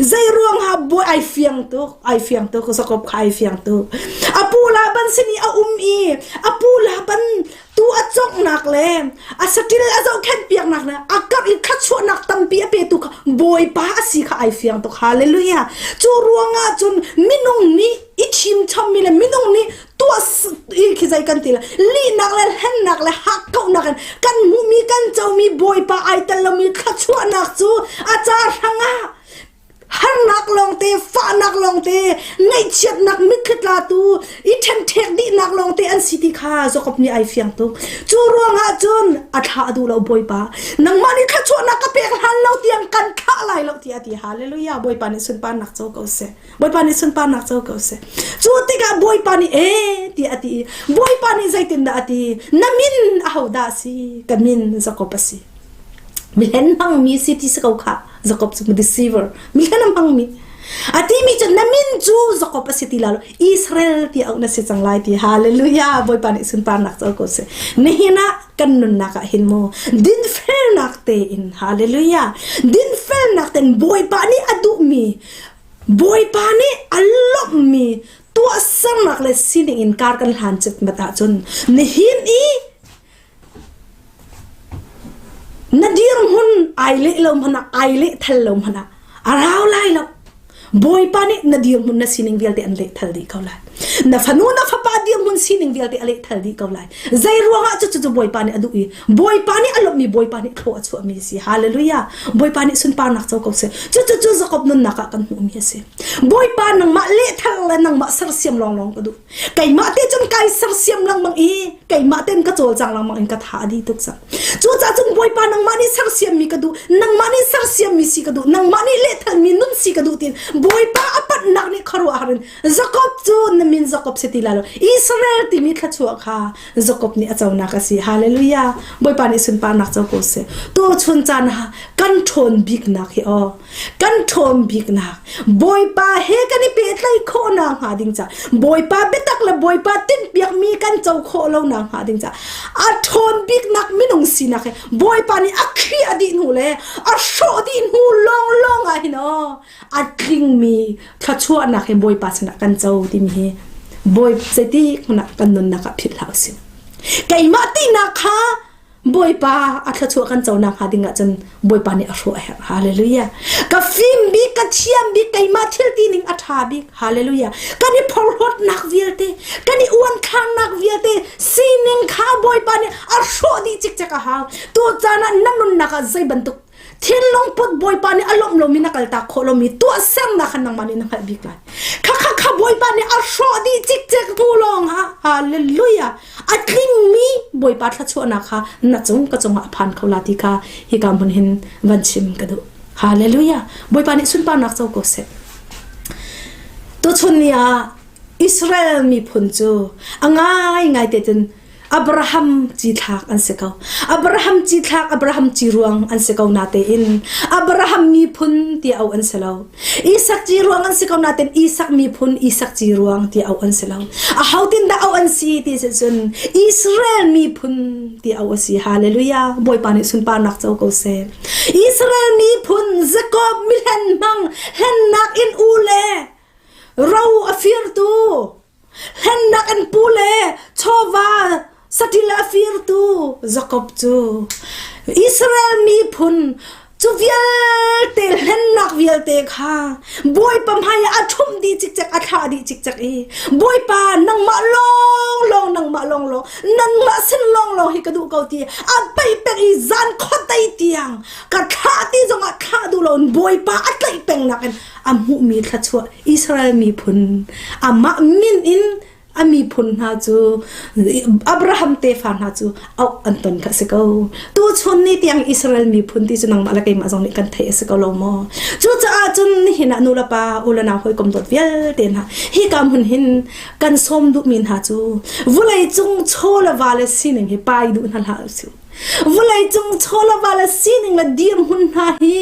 Zei ruangah bawi ai fiang tuk, ai fiang tuk, Jakob kha ai fiang tuk. A pu Laban sin i a um i a pu Laban tu a conghnak le a saṭil a zohkhenh piaknak le a karh i thluachuahnak tampi a petu kha Bawipa a si kha ai fiang tuk. Hallelujah. Cu ruangah cun minung nih i thim chommi le minung nih tuah i khi zei kan ti la lihnak le hlennak le hakkauhnak in kan hmuhmi kan comi bawipa ai tel lomi thluachuahnak cu a ca hrangah. Harnak lawngte, fahnak lawngte, ngaihchiatnak mitthli tlatu, i ṭhenṭhek dihnak lawngte an si ti kha Jakob nih ai fiang tuk. Cu ruangah cun a thlah a duh lo Bawipa. Nangmah nih thluachuahnak ka pek hlan lo tiang kan thlah lai lo tiah a ti. Hallelujah. Bawipa nih sunparnak co ko seh. Bawipa nih sunparnak co ko seh. Cu tikah Bawipa nih ee tiah a ti. Bawipa nih zeitindah a ti? Na min ahodah a si? Ka min Jakob a si. Mihlen hmangmi si ti si ko khah. Jakob cu deceiver mi hlen a hmangmi a timi cu na min cu Jakob a si ti la lo Israel ti auh na si cang lai ti hallelujah Bawipa nih sunparnak co ko seh nihin ah kan nunnak ah hin mu dinfelnak tein hallelujah dinfelnak tein Bawipa nih a duhmi Bawipa nih a lawmhmi tuahsernak le sining in kar kan hlan citmat ahcun nihin i Na dirhmun ai leh lo hmanh ah, ai leh thal lo hmanh ah, a rau lai lo. Bawipa nih na dirhmun na sining vialte an leh thal dih ko lai. Na fanu na fapa dirhmun sining vialte a leh thal dih ko lai. Zei ruangah cu cu Bawipa nih a duh i Bawipa nih a lawmhmi Bawipa nih thlua a chuahmi a si. Hallelujah. Bawipa nih sunparnak co ko seh. Cucu cu Jakob nunnak ah kan hmuhmi a si. Bawipa nangmah lehthal le nangmah sersiam lawnglawng ka duh. Keimah te cun kai sersiam lengmang i keimah ten ka cawlcang lengmang in ka tha a dih tuk cang. Cucaah cun Bawipa nangmah nih sersiammi ka duh, nangmah nih sersiammi si ka duh, nangmah nih lehthalmi nun si ka duh tiin Bawipa a panhnak nih khuaruahhar in Jakob cu na min Jakob si ti lai lo. Israel timi thluachuah kha Jakob nih a conak a si. Hallelujah. Bawipa nih sunparnak co ko seh. Tu chun caan ah kan ṭhawn biknak hi aw kan ṭhawn biknak Bawipa he kan i pehtlaih khawhnak hnga ding ca Bawipa biatak le Bawipa tinhpiakmi kan co khawh lonak hnga ding ca a ṭhawn biknak minung sinak he Bawipa nih a khiah dih hnu le a hrawh dih hnu lawnglawng ah hin aw a tlingmi thluachuahnak he Bawipa sinah kan co timi hi Bawi zeiti hmun ah kan nunnak ah philh hlah usih keimah tinak kha Bawipa a thluachuah kan co nakhnga ding ahcun Bawipa nih a hrawh a herh. Hallelujah. Ka fim bik, ka thiam bik, keimah thil ti ning a ṭha bik. Hallelujah. Kan i phorhlawtnak vialte, kan i uanthlarnak vialte, sining kha Bawipa nih a hrawh dih cikcek a hau. Tu caan ah na nunnak ah zei bantuk thinlung put Bawipa nih a lawmh lomi na kaltak khawh lomi tuahsernak kha nangmah nih na hngalh bik lai. Kha kha kha Bawipa nih a hrawh dih cikcek hnu lawng ah hallelujah a tlingmi Bawipa thluachuahnak kha na cung ka cungah a phan kho la ti kha hika hmun hin van chim ka duh. Hallelujah. Bawipa nih sunparnak co ko seh. Tuchun ni ah Israel miphun cu a ngai ngai te cun Abraham cithlak an si ko. Abraham cithlak Abraham ciruang an si ko natein Abraham miphun ti au an si lo. Isak ciruang an si ko natein Isak miphun Isak ciruang ti au an si lo. A hotin dah au an si ti si cun Israel miphun ti au a si. Hallelujah. Bawipa nih sunparnak co ko seh. Israel miphun Jacob mihlen hmang hlennak in u le ro a firtu Hlennak an pu le chawva saṭil a firtu Jakob cu Israel miphun cu vialte hlennak vialte kha Bawipa hmai ah a ṭhumh dih cikcek a thlah dih cikcek i Bawipa nangmah lawnglawng nangmah lawnglawng nangmah sin lawnglawng hi ka duh ko ti a paih peng i zan khuadei tiang ka thlah ti zongah thlah duh loin Bawipa a tlaih pengnak in a hmuhmi thluachuah Israel miphun amah min in a miphun hna cu Abraham tefa hna cu auh an ton kha si ko. Tu chun ni tiang Israel miphun ti cu nangmah le keimah zong nih kan theih a si ko lo maw? Cucaah cun nihin ah nu le pa u le nau hawikom dawt vialte hna hi ka hmun hin kan sawm duhmi hna cu vulei cung chaw le va le sining hi pai duh hna hlah usih. Vulei cung chaw le va le sining le dirhmun hna hi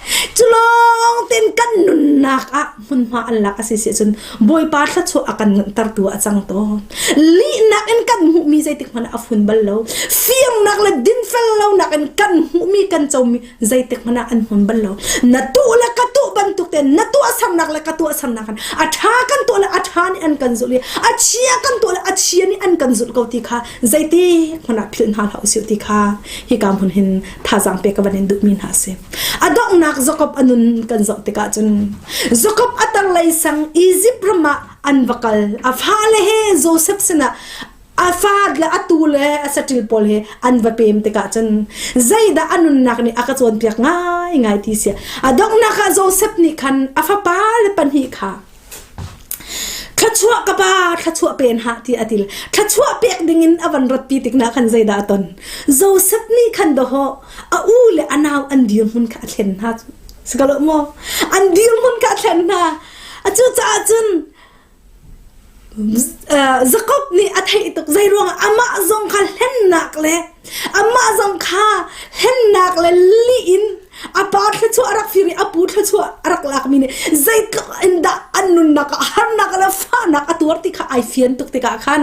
Culawng ten kan nunnak ah hmunhma an lak a si si cun Bawipa thluachuah a kan nganhtertu ah a cang tawn. Lihnak in kan hmuhmi zeitik hmanh ah a fun bal lo. Fiangnak le dinfel lonak in kan hmuhmi kan comi zeitik hmanh ah an hmun bal lo. Na tuh le ka tuh bantuk ten na tuahsernak le ka tuahsernak in a ṭha kan tuah le a ṭha nih an kan zulh i a chia kan tuah le a chia nih an kan zulh ko ti kha zeitik hmanh ah philh hna hlah usih ti kha hika hmun hin thazaang pek ka van in duhmi hna a si. A donghnak Jakob a nun kan zoh tikah cun Jakob a tarlei sang Izipt ram ah an va kal. A fale he Joseph sinah A fa le a tu le a saṭil pawl he an va pem tikah cun zeidah a nunnak nih a ka cawnpiak ngaingai ti si. A donghnak ah Joseph nih khan a fapa le pahnih kha Thluachuah ka pa, thluachuah pen hah ti a til. Thluachuah pek dingin a van ratpi tik na khan zeidah a ton? Joseph nih khan dawhawh a u le a nau an dirhmun kha a thlen hna. Sikalo maw? An dirhmun kha a thlen hna. Cucaah cun Jakob nih a theih tuk zei ruangah amah zong kha hlennak le amah zong kha hlennak le lih in a pa thluachuah a rak fir i a pu thluachuah a rak lakmi nih zeitluk in dah an nunnak ah harnak le fahnak a tuar ti kha ai fian tuk tikah khan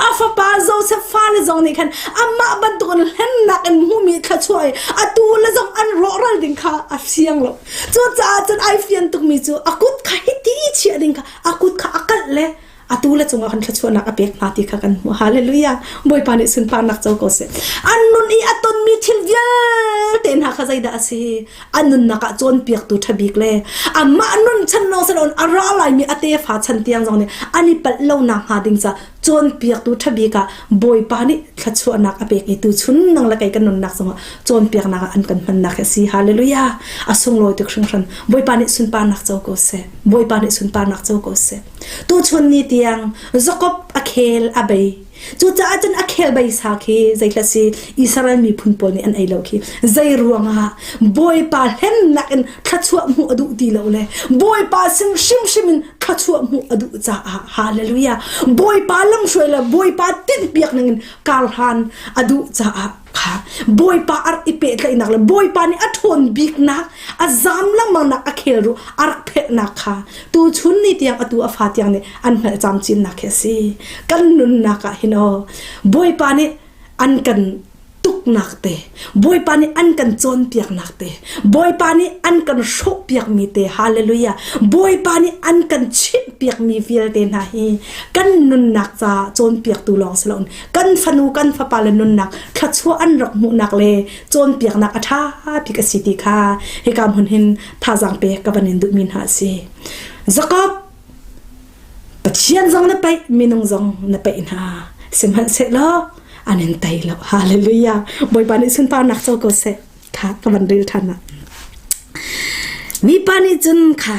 a fapa Joseph fale zong nih khan amah bantukin hlennak in hmuhmi thluachuah i atu le zong an rawhral ding kha a fiang lo. Cucaah cun ai fian tukmi cu a kut kha hiti chiah ding kha a kut kha a kalh le atu le cungah kan thluachuahnak a pek hna ti kha kan hmuh. Hallelujah. Bawipa nih sunparnak co ko seh. An nun i a tonmi thil vialte hna kha zeidah a si? A nunnak ah cawnpiaktu ṭha bik le amah nun chan lawng si loin a ra laimi a tefa chan tiang zong nih an i palh lonak hnga ding ca cawnpiaktu ṭha bik ah Bawipa nih thluachuahnak a pek i tuchun nang le kei kan nunnak zongah cawnpiaknak ah an kan hmannak hi a si. Hallelujah. A sunglawi tuk hringhran. Bawipa nih sunparnak co ko seh. Bawipa nih sunparnak co ko seh. Tuchun ni tiang Jakob a khel a bei. Cucaah cun a khel bei sa khi zeithla si Israel miphun pawl nih an ei lo khi zei ruangah Bawipa hlennak in thluachuah hmuh a duh ti lo le Bawipa sin hrimhrim in thluachuah hmuh a duh caah hallelujah Bawipa lamhruai le Bawipa tinhpiak ning in karhlan a duh caah kha Bawipa a rak i pehtlaihnak le Bawipa nih a ṭhawn biknak a zam lengmangnak a khel ru a rak phelhnak kha tuchun ni tiang atu a fa tiang nih an hngalh camcinnak khi a si kan nunnak ah hin aw Bawipa nih an kan tuknak te Bawipa nih an kan cawnpiaknak te Bawipa nih an kan hrawhpiakmi te hallelujah Bawipa nih an kan chimhpiakmi vialte hna hi kan nunnak ca cawnpiaktu lawng si loin kan fanu kan fapa le nunnak thluachuah an rak hmuhnak le cawnpiaknak a ṭha bik a si ti kha hika hmun hin thazaang pek ka van in duhmi hna a si Jakob Pathian zong na paih minung zong na paih hna sihmanhsehlaw an in tei lo hallelujah Bawipa nih sunparnak co ko seh kha ka van rel ṭhan ah mipa nih cun kha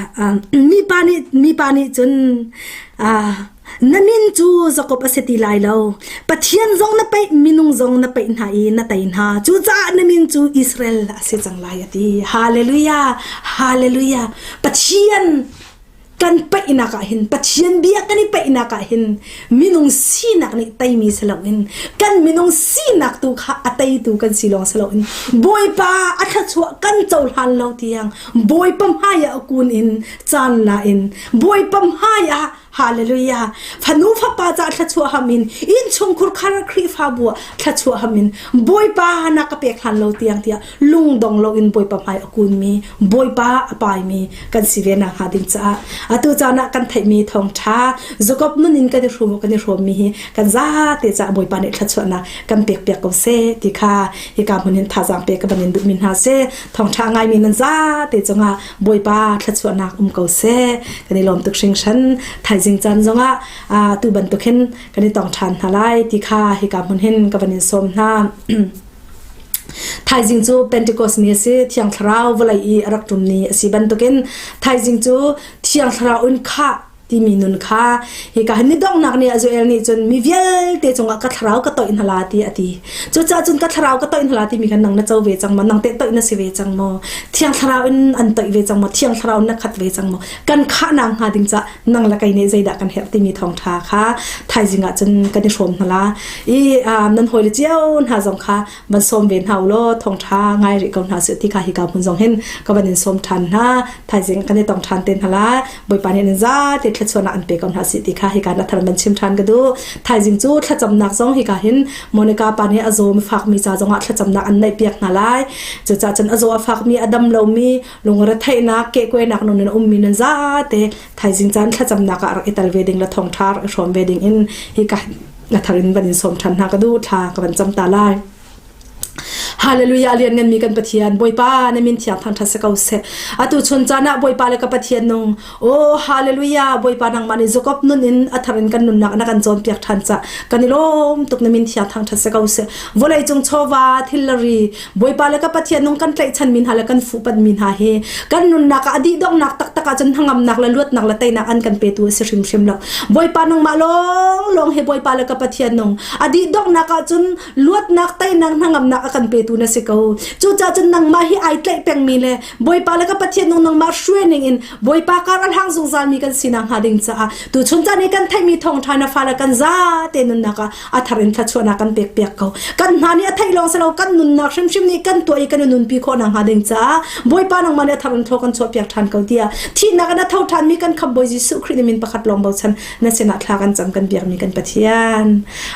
mipa nih mipa nih cun Na min cu Jakob a si ti lai lo. Pathian zong na paih, minung zong na paih hna i na tei hna. Cucaah na min cu Israel a si cang lai a ti. Hallelujah! Hallelujah! Pathian kan paihnak ah hin Pathian bia kan i paihnak ah hin minung sinak nih teimi si loin kan minung sinak tu kha a teitu kan si lawng si loin Bawipa a thluachuah kan cohlan lo tiang Bawipa hmai ah kun in caan la in Bawipa hmai ah Hallelujah. Fanu fapa ca thluachuah ham in innchungkhur khar Khrihfabu ah thluachuah ham in Bawipa na ka pek hlan lo tiang tiah lungdong lo in Bawipa hmai a kunmi Bawipa a paimi kan si ve nak hnga ding caah atu caan ah kan theihmi thawngtha Jacob nun in kan i hrum kan i hrawmmi hi kan zate caah Bawipa nih thluachuahnak kan pek piak ko seh ti kha hika hmun in thazaang pek ka van in duhmi hna seh thawngtha ngaimi nan zate cungah Bawipa thluachuahnak um ko seh. Kan i lawm tuk hringhran. Thaizing caan zongah tu bantuk hin kan i tong ṭhan hna lai ti kha hika hmun hin ka van in sawm hna. Thaizing cu Pentecost ni a si, Thiang Thlarau vawlei i a rak ṭum ni a si bantukin thaizing cu Thiang Thlarau in khah timi nun kha hika hin ni donghnak ni ah Joel nih cun mi vialte cungah ka thlarau ka toih hna la ti a ti. Cucaah cun ka thlarau ka toih hna la timi kha nang na co ve cang maw? Nang teh toih na si ve cang maw? Thiang thlarau in an toih ve cang maw? Thiang thlarau in na khat ve cang maw? Kan khahnak hnga ding cah nang le kei nih zeidah kan herh timi thawngṭha kha thaizing ah cun kan i hrawm hna la. I nan hawile cio hna zong kha van sawm ve hna u law thawngṭha ngai rih ko hna sih ti kha hika hmun zong hin ka van in sawm ṭhan hna. Thaizing kan i tong ṭhan te hna la. Bawipa nih nan zate thluachuahnak an pe ko hna sih ti kha hika na thar man chim ṭhan ka duh. Thaizing cu thlacamnak zong hika hin Monica pa nih a zaw fakmi ca zongah thlacamnak an neih piak hna lai. Cucaah cun a zaw a fakmi a dam lomi lungretheihnak kehkuainak nun in a ummi nan zate thaizing caan thlacamnak ah rak i tel ve ding le thawngṭha rak i hrawm ve ding in hika na thar in van in sawm ṭhan hna ka duh thla ka van cam ta lai. Hallelujah lian nganmi kan Pathian Bawipa na min thiang thangṭhat si ko seh. Atu chun caan ah Bawipa le ka Pathian nung Oh hallelujah Bawipa nangmah nih Jacob nun in a thar in kan nunnak na kan cawnpiak ṭhan ca kan i lawm tuk na min thiang thangṭhat si ko seh. Vawlei cung chawva thil Bawipa le ka Pathian nung kan tlaihchan mi hna le kan fuhpanh mi hna hi kan nunnak ah a dih donghnak taktak ahcun hnangamnak le luatnak le teinak an kan petu a si hrimhrim lo. Bawipa nangmah lawng lawng hi Bawipa le ka Pathian nung a dih donghnak ahcun luatnak teinak hnangamnak a kan petu na si ko. Cucaah cun nangmah hi ai tlaih pengmi le Bawipa le ka Pathian nung nangmah hruai ning in Bawipa kar a hlang zungzal mi kan sinak hnga ding caah tu chun caan i kan theihmi thawngṭha na fale kan za te nunnak ah a thar in thluachuahnak kan pek piak ko. Kan hna nih a theih lawng si lo kan nunnak hrimhrim nih kan tuah i kan i nunpi khawh nak hnga ding caah Bawipa nangmah nih a thar in thaw kan chuah piak ṭhan ko tiah thihnak in a tho ṭhan mi kan khamh Bawi Jesuh Khrih nih min pakhat lawng bochan na sinah thla kan cam kan biakmi kan Pathian.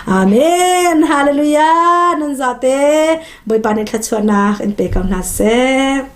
Amen. Hallelujah. Nan zate Bawipa nih thluachuahnak in pe ko hna seh.